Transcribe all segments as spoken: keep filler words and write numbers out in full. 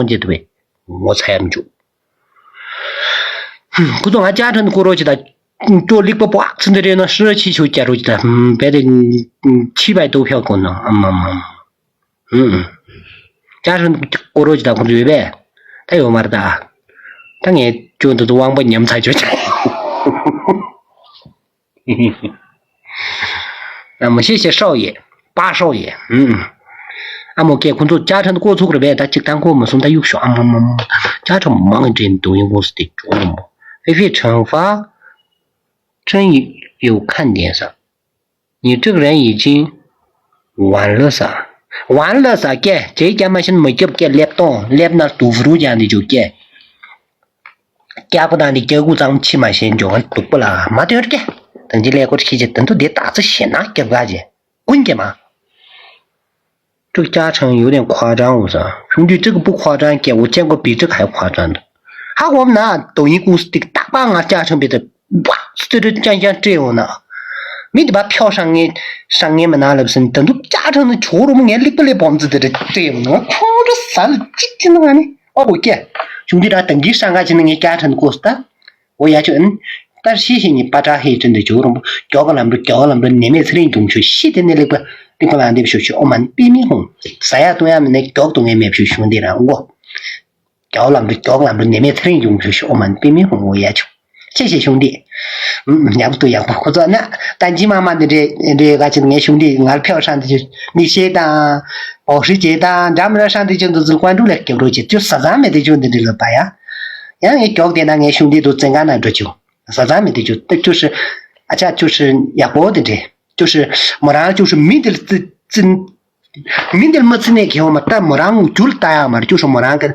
གཏོང་བྱེད་ཐུབ་པའི་ངོ་ཚ་ཡ་མི་འཇུག་ཁོ་ཚོ་ང་ཅ་ཁྲ་འདི་བསྐོ་རོགས་བྱེད་དང་། ཅོ་ལིག་པ་པག་ཚི་འདི་རེད་ན་ཧྲི་ཆི་ཆུ་སྐྱ་རོགས་བྱེད་དང་། བས་དེ་ཕྱི་བས་དུ་ཕྱོགས་གོ་ནོ་ཨ་མ་མ་མ། ཅ་ཁྲ་འདི་བསྐོ་རོགས་བྱེད་དང་ཁོ་ཚོ་ཡོད་པས། ད་ཡོད་མ་རེད་ད། ད་ངས་ཅོ་འདི་ཚོ་དབང་པོ་ཉམས་ཚར་ཆོག་ཅིག་ཨ་མ་ཤེས་ཤེས་ཧྲའོ་ཡེ། པ་ཧྲའོ་ཡེ། ཨ་མོ་ཀེ་ཁོ་ཚོ་ཅ་ཁྲ་འདི་བསྐོ་ཚུགས་རེད་པས། ད་གཅིག་དང་བསྐོ་མ་སོང་ད་གཡུག་ཤོག་ཨ་མ་མ་མ། ཅ་ཁྲ་མང་འདྲེན་དུ་ཡིན་དགོས་སུ་དེ་ཅོ་མ་མོ། ཧྥེ་ཧྥེ་ཁྲང་ཧྥ། ཁྲེན་ཡིག་ཡོད་ཁ་འདན་ས། ཉི་ཀྲིག་རན་ཡི་ཅིང་། ཝན་ལི་ས། ཝན་ལི་ས་ཀེ་ཇེ་ཀྱ་མ་ཤིན་མི་སྐྱབས་ཀེ་ལེབ་ཏོང་ལེབ་ན་དུ་ཧྥུ་རུ་ཀྱང་འདི་ཇོ་ཀེ། སྐྱག་པ་དང་འདི་སྐྱག་གུ་ཙམ་ཕྱི་མ་ཤེས་འཇོག་ག་འདུག་པ་ལ་མ་དོན་ཀེ། དང་ཅི་ལས་སྐོར་ཤེས་ཀྱི་དོན་དུ་འདི་རྟགས་ཚེ་ཤེས་ན་སྐྱབས་ག་ཇེ། ཀུན་ཀྱེ་མ། 这个加成有点夸张，我操！兄弟，这个不夸张，给我见过比这个还夸张的。还我们那抖音公司这个大棒啊，加成别的，哇，这这这样这样这样呢。没得把票上眼上眼嘛拿了不是，等到加成的球了，我们眼里不来棒子的这这样呢，我靠，这啥了，这这那呢？哦，我见，兄弟，他等级上下去那个加成的公司的。 འོ་ཡ་ཆོ་ཨིན། ད་ཤི་ཤི་ཉི་པ་ཏྲ་ཧེ་ཏྲིན་དེ་ཇོ་རོང་པོ་མགྱོགས་ལམ་འགྲོ་མགྱོགས་ལམ་འགྲོ་ནད་མེད་ཚེ་རིང་འབྱུང་ཤོག་ཤི་དེ་ནས་ལེགས་པ་ལེགས་པ་ལ་འདེབས་ཤོག་ཤོག་ཨོ་མ་པི་མི་ཧོང་ཟ་ཡ་བཏུང་ཡ་མི་ནས་མགྱོགས་གཏོང་ངེས་མེད་ཤོག་ཤོང་དེ་རང་འོ། མགྱོགས་ལམ་འགྲོ་མགྱོགས་ལམ་འགྲོ་ནད་མེད་ཚེ་རིང་འབྱུང་ཤོག་ཤོག་ཨོ་མ་པི་མི་ཧོང་འོ་ཡ་ཆོ། ཤི་ཤི་ཤོང་དེ། ཡག་པོ་ཡག་པོ་ཁོ་ཚོ་ན་ད་ཇི་མ་མ་འདི་འདྲེ་འདྲེ་ག་ཅི་ངའི་ཤོང་དེ་ངར་ཕེའོ་ཧྲང་དེ་ཆོ་མི་ཤེས་དང་། འོ་ཧྲི་ཅེ་དང་འདྲ་མི་འདྲ་ཧྲང་དེ་ཆོ་འདི་ཚོ་ཀོན་ཀྲུག་ལ་སྐྱབས་རོགས་ཆེ་ཆོ་ཟ་ཟ་མེད་དེ་ཆོ་འདི་འདྲེ་ལ་པ་ཡ། ཡང་ངས་མགྱོགས་དེ་ན་ངའི་ཤོང་དེ་དུ་བཙན་ག་ན་འགྲོ་ཆོ། བཟའ་ཚང་མི་དེ་ཅུ་ཏི་ཅུ་ཧྲི། ཨ་ཅག་ཅུ་ཧྲི་ཡག་པོ་དེ་འདྲེ། ཅུ་ཧྲི། མོ་རང་ཅུ་ཧྲི་མི་དེ་ལ་ཙི་ཙི། མི་དེ་ལ་མི་ཙི་ནས་ཁེ་འོ་མ་ལྟ་མོ་རང་ངུ་ཅུ་ལ་ལྟ་ཡག་མ་རེད། ཅུ་ཧྲི་མོ་རང་གི་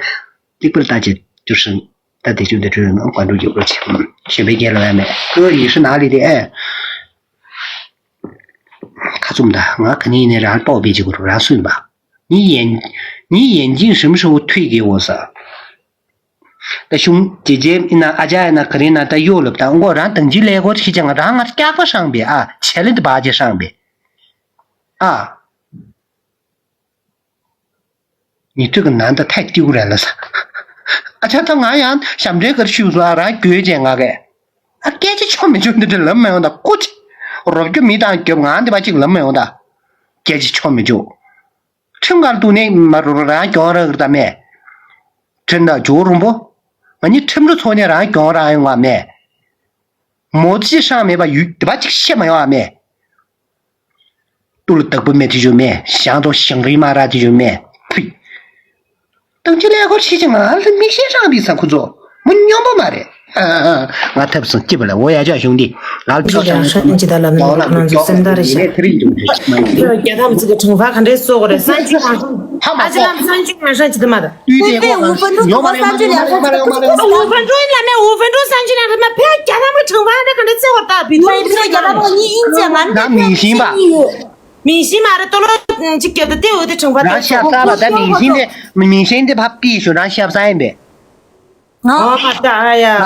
ཏིག་པར་ལྟ་ཅེ་ཅུ་ཧྲི། ད་དེ་ཅུ་དེ་ཅུ་ནང་ཀ་འགྲོ་རྒྱུ་རོ་ཆེ། ཞེ་པའི་རྒྱལ་ལ་ཡ་མེད་ཀོ་ཉི་ཧྲི་ནང་ལི་དེ་ཨེ། ཁ་བཙུམ་ད་ང་ག་ནས་ནས་རང་ལྟོགས་པའི་ཅིག་རུ་རང་སུན་པ། ཉི་ཡན། ཉི་ཡན་ཅིང་ཧྲིམ་ཧྲི་བོ་ཐུས་གི་འོ་ས། ད་གཞུང་ཇེ་ཇེ་ཨིན་ན་ཨ་ཅག་ཨིན་ན་ག་རེ་ན་ད་གཡོ་ལབ་ད་མགོ་རང་དང་ཅི་ལས་གོ་ཁྱི་ཅང་རང་ང་སྐྱག་པ་ཧྲང་པས་ཨ་ཆེ་ལེ་ད་བ་ཇེ་ཧྲང་པས་ཨ། ཉི་ཐུག་གི་ནང་ད་ཐད་ཏིའུ་རེ་ལ་ས། ཨ་ཅག་ད་ང་ཡང་ཞབས་འདྲེན་གར་ཤུ་སོ་ཨ་རང་གྱོད་ཅན་ང་གས་ཨ་སྐད་ཆ་ཆོ་མི་ཆོ་འདི་འདྲ་ལབ་མ་ཡོང་ད་ཀུ་ཅི། རོབ་རྒྱུ་མི་དང་རྒྱབ་ང་འདི་བ་ཅིག་ལབ་མ་ཡོང་ད། སྐད་ཆ་ཆོ་མི་ཆོ། ཁྲིམས་ཁང་དུ་ནས་མ་རུ་རང་གྱོང་རག་གི་ད་མེད། ཁྲིམས་དང་ཇོ་རུང་པོ། ང་གཉིས་ཁྲིམས་རུ་ཚོགས་ནས་རང་གྱོང་རག་ཡོང་བ་མེད། མོ་ཅི་ཧྲང་མེད་པ་ཡུལ་དེ་པ་ཅིག་ཤེས་མ་ཡོང་བ་མེད། ཏུ་ལ་དག་པོ་མེད་དེ་ཞུ་མེད་ཞང་དང་ཞང་རི་མ་ར་དེ་ཞུ་མེད་ཕུད། དང་ཅི་ལས་སྐོར་ཤེས་ཀྱི་ང་ལ་མི་ཤེས་རང་རིག་ས་ཁོ་ཚོ། མི་སྙོམས་པོ་མ་རེད། ཨ་ཨ་ཨ། ང་ཐབས་སུ་སྐྱིད་པ་ལ་འོ་ཡ་ཅག་གཞུང་འདི་ལ་ལ་ཕྱོགས་ཀྱང་ཧྲ་ནས་ཇི་ལྟར་ལབ་ན་ང་ཚོ་སེམས་ཐག་རེ་བཞག་ཕྱོགས་ཀྱང་ཧྲ་ནས་ཇི་ལྟར་ལབ་ན་ང་ཚོ་སེམས་ཐག་རེ་བཞག་ཕྱོགས་རྒྱ་ཐམ་ཚིག་གི་ཁྲིམས་ཁང་ག་འདྲས་བཟོ་དགོས་རེད། སང་ཕྱི་ཁང་ཁྲིམས་ཨ་ཅི་ལམ་སང་ཕྱི་ཁང་ཧྲ་ཇི་ལྟར་མ་རེད། དུས་དེ་ཀོ་ཁང་ཡོ་མ་རེ་ཡོ་མ་རེ་ཡོ་མ་རེ་ཡོ་མ་རེ། ཝུ་ཧྥན་ཀྲུའུ་ལ་མེ་ཝུ་ཧྥན་ཀྲུའུ་སང་ཕྱི་ཁང་ཁྲིམས་ཕ་རྒྱ་ཐམ་གི་ཁྲིམས་ཁང་ནས་ག་འདྲས་བཟོ་དགོས་རེད། ད་བི་ཐོ་རྒྱ་ཐམ་གི་གཉིས་ཨིན་ཅེ་མ་ན་མིང་ཤིང་པ། མིང་ཤིང་མ་རེད། ཏོ་ལོ་ཅིག་རྒྱབ་ཏུ་ཏེ་འོ་དེ་ཁྲིམས་ཁང་རང་ཤ་ཚ་བ་ད་མིང་ཤིང་དེ་མིང་ཤིང་དེ་ཕ་པི་ཞུ་རང་ཤ་ཚ་ཡིན་པས། ཨོ་མ་ད་ཨ་ཡ། ཨ།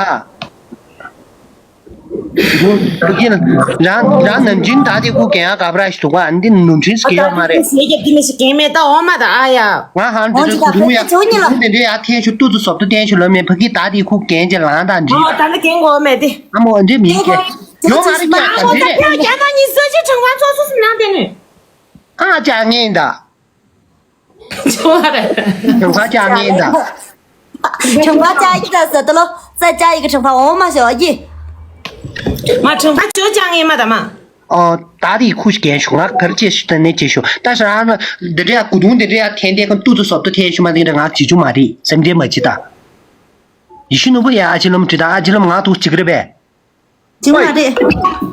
རང་རང་ནམ་རྒྱུན་ད་དེ་ཁུ་གན་ཡ་ག་བ་ར་ཞིག་འདུག་ག་ཨ་འདི་ནུ་ཁྲིན་སྐྱེ་ཡོད་མ་རེད། ཟས་རྒྱབ་དེ་མི་ཞིག་གན་མེད་ད་ཨོ་མ་ད་ཨ་ཡ། ང་ཧང་དེ་ཚོ་གུ་རུ་ཡ་གུ་རུ་དེ་འདྲའི་ཡ་ཐན་ཞུ་ཏུ་ཏུ་སོབ་ཏུ་བསྟན་ཞུ་ལོ་མེད་ཕ་གི་ད་དེ་ཁུ་གན་གྱི་ལང་དང་འདྲི། ཨོ་ད་ནི་གན་གོ་མེད་དེ། ཨ་མོ་འདི་མི་གེ་ཡོད་མ་རེད་ཀྱ་ད་འདི་རེད། ཨ་རྒྱ་ནག་གཉིས་ས་ཆའི་ཁྲིམས་ཁང་ཚོགས་སུ་སུ་ནང་དེ་ནི། ཨ་ཅག་ངན་ད། ཁྲིམས་ཁང་ཅག་ངན་ད། ཁྲིམས་ཁང་ཅག་ཡི་ད་ཟེར་ད་ལོ། ས་ཅག་ཡི་གི་ཁྲིམས་ཁང་འོང་མ་ཤོག་ཨ་ཀྱི། མ་ཁྲིམས་ཁང་ཅོ་ཅག་ངན་མ་ད་མ། ཨོ་ད་དེ་ཁུ་ཞིག་གན་ཞུ་ང་གར་ཅེས་ཞུ་ད་ནས་ཅེས་ཞུ་ད་ཤ་རང་ན་འདི་འདྲ་ཡ་གུ་དུང་འདི་འདྲ་ཡ་འཐེན་འདས་ཁང་ཏུ་ཏུ་སོབ་ཏུ་འཐེན་ཞུ་མ་འདི་འདྲ་ང་བྱེད་རྒྱུ་མ་རེད་སེམས་ཁྲལ་མ་བྱེད་ད། ཡེ་ཤུ་ནུ་བུ་ཡ་ཨ་ཅི་ལམ་བྲི་ད་ཨ་ཅི་ལམ་ང་ཏུ་གཅིག་རེད་པས། ཅི་མ་རེད།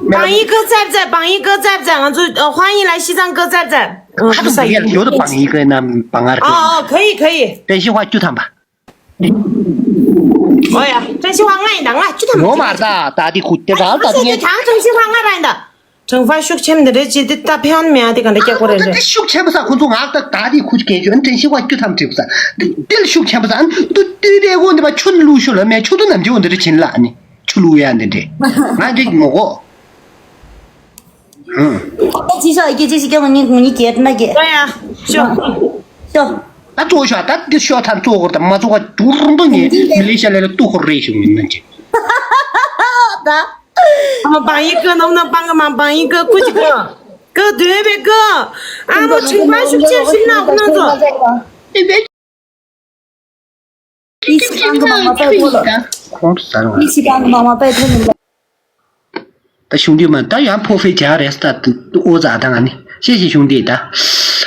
榜一哥在不在？榜一哥在不在？ ང་ཚོ་欢迎来西藏哥在不在？ ཁ་ཐུག་ཡར་ཡོད་དུ་榜一哥 ན་榜二哥 ཨ་ཨ་可以可以。 བཀྲ་ཤིས་དབང་བཅུ་ཐམ་པ། ཨོ་ཡ། བཀྲ་ཤིས་དབང་ང་ཡིན་ད་ང་བཅུ་ཐམ་པ། ཡོད་མ་རེད་ད་ད་དེ་ཁུ་དེ་རང་ད་དེ་ངས། ད་བཀྲ་ཤིས་དབང་ང་ར་ཡིན་ད། ཁྲིམས་ཁང་ཤུགས་ཆེན་འདི་འདྲ་ཅིག་འདི་ད་ཕན་མེད་ཨ་དེ་ག་འདྲ་སྐྱེ་གོ་རེད་རེད། ཤུགས་ཆེན་པོ་ས་ཁོ་ཚོ་ང་ད་ད་དེ་ཁུ་སྐད་ཅོ་ཨ་བཀྲ་ཤིས་དབང་བཅུ་ཐམ་བྲིས་པ་ས་འདི་ལ་ཤུགས་ཆེན་པོ་ས་ཨ་འདི་ལྟོས་དེ་གོ་འདི་པ་ཆུ་ལུ་ཤུ་ལ་མེད་ཆུ་དུ་ནམ་ཅི་འོ་འདི་འདྲ་བྱིན་ལ་ཨ་ནི། ཆུ་བླུག་ཡ་འདི་འདྲས། ང་འདི་ངོ་གོ། ཨུ། ཅི་ཤོག་ཡི་གེ་ཅི་ཞིག་སྐྱོ་ངོ་ཉིད་ངོ་ཉིད་གྱེར་ན་གྱེར། ཨོ་ཡ། ཤོག་ཤོག་ད་གཙོ་བོ་ཤོག་ད་འདི་ཤོག་ཐམ་གཙོ་བོ་ད་མ་གཙོ་བ་འགྱུར་འདུག་ངས་མི་ལེ་ཤ་ལེ་ལ་ཏུ་ཧོར་རེ་ཞུ་ཡིན་ན་ཅི། ད། ཨ་མ་བང་ཡིག་གི་ནམ་ནམ་བང་གི་མ་བང་ཡིག་གི་ཀུ་ཅི་གི་གི་དོན་བའི་གི། ཨ་མ་ཆིང་པ་ཤུགས་ཆེ་ཞིག་ན་ཁོ་ན་ཚོ། ཨེ་བེ། ཁྱིམ་ཁྱིམ་ཚང་ཚང་ཡིན་ད། ཁོང་དུ་ཟ་རུང་། ད་ཞུང་དུས་མ་ད་ཡང་ཕོ་ཧྥེ་བྱ་རེད་ད། ཨོ་ཛ་ད་ང་ནི་ཤེས་ཤེས་ཞུང་དུས་ད།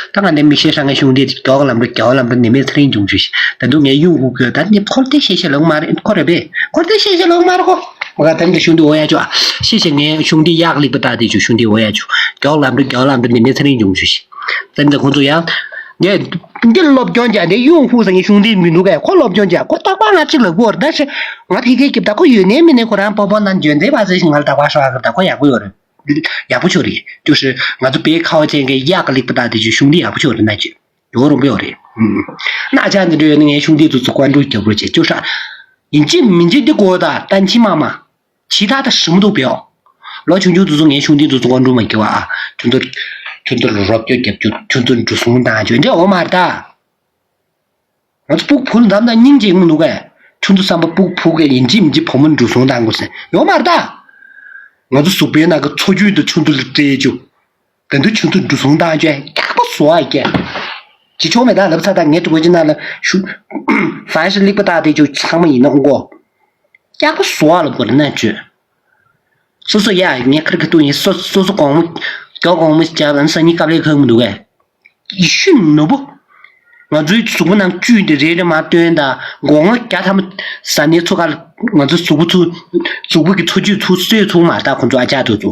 ད་ང་ནི་མི་ཤེས་ཧྲང་ངའི་ཞུང་དུས་མགྱོགས་ལམ་འགྲོ་མགྱོགས་ལམ་འགྲོ་ནི་མེད་ཚེ་རིང་འབྱུང་བཅུ་ཞིག་ད་དུང་ངའི་ཡུང་ཧུ་གི་ད་ནི་ཁོར་དེ་ཤེས་ཤེས་ལོང་མ་རེད་ཁོ་རེད་པས་ཁོར་དེ་ཤེས་ཤེས་ལོང་མ་རེད་ཁོ། མ་ག་ད་ནི་ཞུང་དུས་ཨོ་ཡ་ཅོ་ཨ་ཤེས་ཤེས་ངའི་ཞུང་དུས་ཡག་ལིག་པ་ད་དེ་ཅོ་ཞུང་དུས་ཨོ་ཡ་ཅོ་མགྱོགས་ལམ་འགྲོ་མགྱོགས་ལམ་འགྲོ་ནི་མེད་ཚེ་རིང་འབྱུང་བཅུ་ཞིག་ཙན་ཙན་ཁོང་ཚོ་ཡང་། འདི་འདི་སློབ་སྦྱོང་བྱ་འདི་ཡོང་ཧུ་ཟེར་ངའི་གཞུང་འདི་མི་འདུག་གས་ཁོ་སློབ་སྦྱོང་བྱ་ཁོ་རྟག་པར་ང་གཅིག་ལབ་དགོས་རེད་ད་ཞེ། ང་ཕ་གིའི་སྐྱིབས་ད་ཁོ་ཡོད་ནའི་མིན་ནའི་ཁོ་རང་སྤོ་བོ་ནང་འཇོན་ཚེ་བ་ཟེར་ཞིག་ང་ལ་རྟག་པར་ཧྲ་གི་ད་ཁོ་ཡག་པོ་ཡོད་རེད། ཡག་པོ་ཆོ་རེད་ཅོ་ཞེ་ང་ཚོ་བའི་ཁ་བ་ཅན་གི་གཡག་གི་ལིག་པ་ད་དེ་ཆོ་གཞུང་འདི་ཡག་པོ་ཆོ་རེད་ན་ཅི། ཡོང་རུང་པོ་ཡོད་རེད། ན་ཅག་འདི་འདྲ་ཡོད་ན་ངའི་གཞུང་འདི་ཚོ་ཚོ་ཀོན་ཀྲོལ་རྒྱབ་རོགས་བྱེད་ཅོ་ཧྲ། ཡིན་གཅིག་མིན་གཅིག་འདི་གོ་ད་ཏན་ཆི་མ་མ། ཇི་ལྟར་ད་ཧྲིལ་མོ་འདུག་བེའོ། ལོ་ཆུང་ཆུང་དེ་ཚོ་ངའི་གཞུང་འདི་ཚོ་ཚོ་དབང་སྒྲུབ་མ་བགྱི་བ་ཨ། ཁྱོད་ཚོ་ཁྱོད་ཚོ་རོབ་སྐྱོར་རྒྱབ་རྒྱུ་ཁྱོད་ཚོ་འགྲོ་སོང་བཏང་རྒྱུ་འདྲ་འོ་མ་རེད་ད། ང་ཚོ་ཕྲུ་གུ་བུ་ལ་འདམ་ན་སྙིང་རྗེ་མོ་འདུག་གས། ཁྱོད་ཚོ་བསམ་པ་ཕྲུ་གུ་བུ་གས་ཡིན་གཅིག་མིན་གཅིག་བུ་མོ་འགྲོ་སོང་བཏང་དགོས་ཟེར་ཡོད་མ་རེད་ད། ང་ཚོ་གཟུགས་པོའི་ནང་གི་འཚོ་བཅུད་དེ་ཁྱོད་ཚོ་ལ་སྤྲད་རྒྱུ། དེ་འདུག་ཁྱོད་ཚོ་འགྲོ་སོང་བཏང་རྒྱུ་ཡག་པོ་བཟོ་བ་སྐྱེ། ཅི་ཆོག་མེད་ད་ལབ་ཚ་ད་ངས་དྲི་བ་ཅི་ན་ལ་ཤུ། ཧྥན་ཤི་ལིག་པ་ད་དེ་ཆོ་ཚང་མ་ཡིན་ན་འོང་གོ། ཡག་པོ་བཟོ་བ་ལ་དགོས་རེད་ན་བཅོས། སོ་སོ་ཡ་ངས་ཁར་ཁ་ཏུ་ཡིན་སོ་སོ་སོ་གོང་མོ། མགྱོགས་གོང་མོ་ཅག་ལ་སང་ཉིན་སྐབས་ལས་ཁག་མི་འདུག་གས། ཡེ་ཤུ་ནོར་བུ། ང་ཚོའི་གཟུགས་པོ་ནང་བཅུད་དེ་རེ་རེ་མ་བཏོན་ད་སྒོ་ང་བརྒྱ་ཐམ་ཟ་ནས་ཚུགས་ཀ་ང་ཚོ་གཟུགས་པོ་ཚུ་གཟུགས་པོ་གི་འཚོ་བཅུད་ཚུ་གསོས་ཚུགས་མ་ད་ཁོང་ཚོ་ཨ་ཅག་དེ་ཚོ།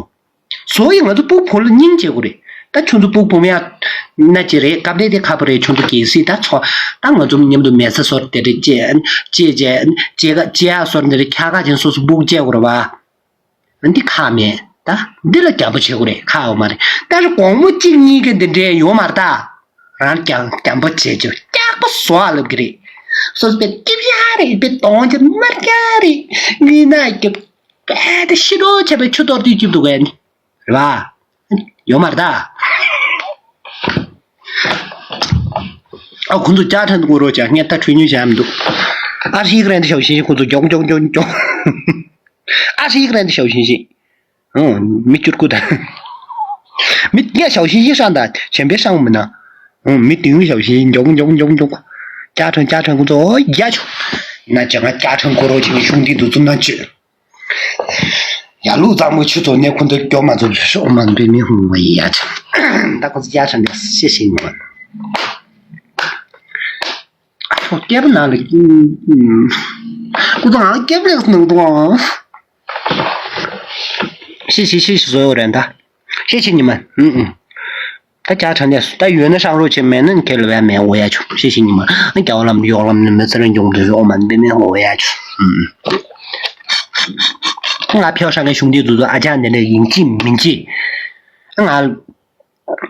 བཟོ་ཡི་ང་ཚོ་ཕྲུ་གུ་བུ་ལ་སྙིང་རྗེ་དགོས་རེད། ད་ཁྱོད་ཚོ་ཕྲུ་གུ་བུ་མོ་ཡ་ན་ཅི་རེད་སྐབས་རེ་དེ་ཁ་པོ་རེད་ཁྱོད་ཚོ་གལ་སྲིད་ད་ཚོ་ད་ང་ཚོ་མཉམ་དུ་མེ་ཚ་སོར་དེ་རེད་ཅེ་ཅེ་ཅེ་ཅེ་ཀ་ཅེ་ཡ་སོར་འདི་རེད་ཁྱ་ཀ་ཅན་སོ་སོ་ཕྲུ་གུ་ཅེ་དགོས་རེད་བ། འདི་ཁག་མེད་ད་འདི་ལ་རྒྱབ་པོ་བྱེད་དགོས་རེད་ཁག་ཡོད་མ་རེད་ད་རེ་དགོང་མོ་གཅིག་གཉིས་ཀྱི་འདི་འདྲའི་ཡོད་མ་རེད་ད། རང་རྒྱང་རྒྱང་པོ་བྱེད་རྒྱུ་ཡག་པོ་བཟོ་ཨ་ལབ་གི་རེད། སོ་སོ་པའི་སྐྱིབས་ཡ་རེད་པའི་གདོང་ཅན་དམར་རྒྱ་རེད། མི་ན་སྐྱིབས་པས་དེ་ཤི་རོ་བྱས་པའི་ཆུ་གཏོར་དུས་སྐྱིབས་འདུག་གས་ནི་རེད་བ། ཡོད་མ་རེད་ད། ཨ་ཁོང་ཚོ་ཅག་ཁྲན་དུ་གོ་རོ་ཅག་ངས་ད་འཁྲུལ་ཉོས་བྱས་མི་འདུག་ཨ་ཧྲིག་རན་དུ་ཞའོ་ཞིང་ཁོང་ཚོ་མགྱོགས་མགྱོགས་མགྱོགས་མགྱོགས། ཨ་ཧྲིག་རན་དུ་ཞའོ་ཞིང་ཞིང་། ཨང་། མི་བཅུར་ཀུ་དང་། མི་ཡ་ཞའོ་ཞིང་ཡི་ཧྲང་དང་ཆེན་པོའི་ཧྲང་མི་ན། ཨང་། མི་དུང་ཞའོ་ཞིང་མགྱོགས་མགྱོགས་མགྱོགས་མགྱོགས། ཅག་ཁྲན་ཅག་ཁྲན་ཁོང་ཚོ་ཨོ་ཡ་ཆོ། ན་ཅག་ང་ཅག་ཁྲན་གོ་རོ་ཅིག་ནི་ཤུང་དེ་འདུག་ཙུམ་ན་ཅི། ཡ་ལུག་གཙང་མོ་ཆུ་ཚོ་ནས་ཁོང་ཚོ་སྐྱོ་མ་ཚོ་ཤོག་མ་འདུས་མི་ཧུང་བ་ཡི་ཡ་ཆ། ད་ཁོ་ཚོ་ཡ་ཆ་འདི་ཤེས་ཤེས་ངོ་། ཨ་ཕོ་སྐྱེ་བ་ན་ལ། ཁོ་ཚོ་ང་སྐྱེ་བ་ལེགས་ནང་དུ་ཨང་། ཤེས་ཤེས་ཤེས་ཤེས་བཟོ་ཡོད་རེད་ད། ཤེས་ཤེས་ཉི་མ། ཨུ་ཨུ། ད་ཅག་ཁྲ་ནས་སུ་ད་ཡོད་ན་ཤང་རོགས་བྱེད་མེད་ན་ཁེ་ལ་བས་མེད་འོ་ཡ་ཆུ་ཤེས་ཤེས་ཉི་མ། རྒྱ་བ་ལམ་གཡོག་ལམ་ནི་མི་ཚེ་རིང་འབྱུང་དུ་ཞོག་མ་འདི་མེད་འོ་ཡ་ཆུ། ང་ཕེའུ་ཧྲ་ངའི་གཞུང་འདི་ཚོ་ཚོ་ཨ་ཅག་འདི་འདྲ་ཡིན་གཅིག་མིན་གཅིག་ང་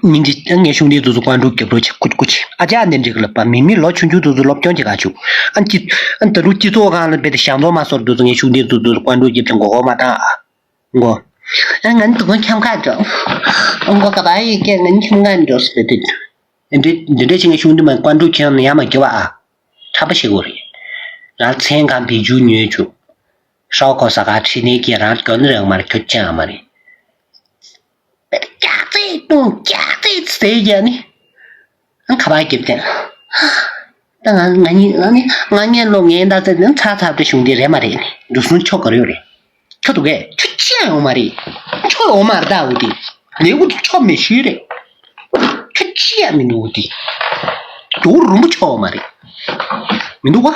སྙིང་རྗེ་ངའི་གཞུང་འདི་ཚོ་ཚོ་བཀའ་འགྲུབ་རྒྱབ་རོགས་བྱེད་ཀུ་ཀུ་ཆེ་ཨ་ཅག་འདི་འདྲ་གི་ལ་པ་མི་མི་ལོ་ཆུང་ཆུང་ཚོ་ཚོ་སློབ་སྦྱོང་བྱེད་ག་ཆུ། ཨ་ཅི་ཨ་ད་རུ་སྤྱི་ཚོགས་སྒང་ལ་བེད་དེ་ཞང་ཚོགས་མ་སོར་དུ་ཚོ་ངའི་གཞུང་འདི་ཚོ་ཚོ་བཀའ་འགྲུབ་རྒྱབ་ཅིང་མགོ་སྐོར་མ་བཏང་ཨ། མགོ། ཨ་ང་ནི་དུ་ཁོང་འཁྱམ་ཁ་འགྲོ། ཨ་མགོ་ག་པ་ཡི་སྐད་ང་ནི་འཁྱམ་ཁ་འགྲོ་སི་པེ་ཏི། འདི་འདི་འདྲ་ཅིག་ངའི་གཞུང་འདི་མ་བཀའ་འགྲུབ་ཁྱེད་ནི་ཡ་མ་གི་བ་ཨ། ཁྲ་པ་ཞིག་གོ་རེད། ང་མཚན་གང་བི་ཇུ་ཉོས་བྱུང་། ཧྲའོ་གོ་ས་ག་ཁྲི་ནས་ཀྱི་རང་སྐྱོ་ནི་རེད་མ་རེད་ཁྱོད་ཅན་ཨ་མ་རེད། ཀྱག་ཙེ་ཏུང་ཀྱག་ཙེ་ཙེ་ཡ་ནི། ཨང་ཁ་པར་རྒྱབ་ཀྱང་། ད་ང་ང་གཉིས་ང་ནི་ང་གཉིས་ལོ་ངན་ད་ཙེ་ནི་ཚ་ཚ་བྲེ་གཞུང་འདི་རེད་མ་རེད་ནི་འདུག་སོང་ཆོ་ག་རེ་ཡོད་རེད། ཁྱོད་དུ་གས་ཁྱོད་ཅི་ཡང་ཡོང་མ་རེད། ཁྱོད་ཡོང་མ་རེད་ད་འུ་དེ། ལས་འུ་དེ་ཁྱོད་མི་ཤེས་རེད། ཁྱོད་ཅི་ཡང་མི་འདུག་འུ་དེ། རྒྱུ་རུམ་པོ་ཆོག་མ་རེད། མི་འདུག་བ།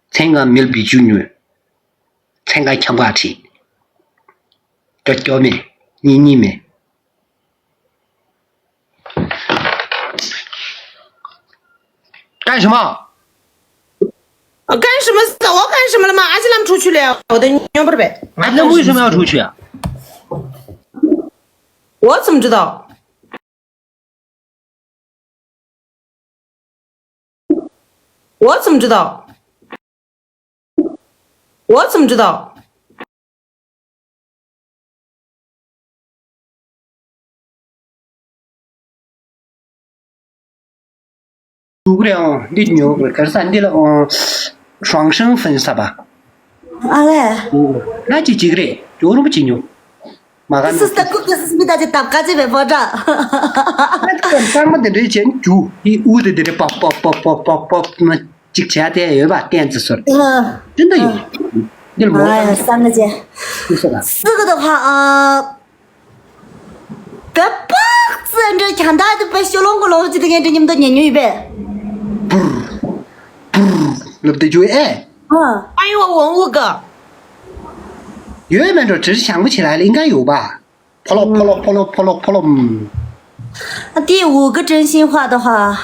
མཚན་གང་མིལ་བི་ཇུ་ཉོས། མཚན་གང་འཁྱམ་ག་ཁྲིད། སྐྱོ་སྐྱོ་མེད། གཉིད་གཉིད་མེད། 干什么？ 干什么？我干什么了吗？阿基拉姆出去了呀，我的牛不是呗。 那为什么要出去啊？ 我怎么知道？ 我怎么知道？ 我怎么知道？ ཉོ་གི་རེད། ཨོ་འདི་ཉོ་གི་རེད། ག་རེ་ཟ། འདི་ལ་ཨོ་ཧྲང་ཧྲང་ཧྥན་ཟ་བ། ཨ་ལས། ན་ཅིག་ཅིག་རེད། ཇོ་རུ་པ་ཅིག་ཉོ། མ་ག་ན་སི་སི་ད་ཀུ་ཀུ་སི་སི་མི་ད་ཅི་ད་ཀ་ཅི་བེ་བོ་ད། ཨ་ཙི་ཙམ་པ་དེ་འདྲའི་བྱས་ནས་རྒྱུ་ཡི་དབུ་དེ་དེ་འདྲའི་པག་པག་པག་པག་པག་པག་ན་ཅིག་བྱས་ཏེ་ཡོད་པ་བསྟན་ཙི་སོར། དེ་འདྲ་ཡོད། འདིར་མོ་ཨ་ཡ་བསམ་ན་ཅེ། ཅི་སོ་ད། སི་གི་དོ་ཧ་ཨ། བེ་པག་ཙི་འདྲ་ཁྱང་ད་དུ་བེ་ཤོ་ལོང་གི་ལོང་ཅི་དེ་ངན་འདྲ་མཉམ་དུ་ཉན་ཉོས་པས། བུར་བུར་ལབ་དེ་ཇོ་ཨེ། ཨ་ཡོ་འོང་འུ་ག་ཡོད་མེད་འགྲོ་དྲིར་བྱང་པོ་ཆེ་ལ་ལིང་ག་ཡོད་པ། ཕོ་ལོ་ཕོ་ལོ་ཕོ་ལོ་ཕོ་ལོ་ཕོ་ལོ། ཨ་དེའི་འུ་ག་真心话的话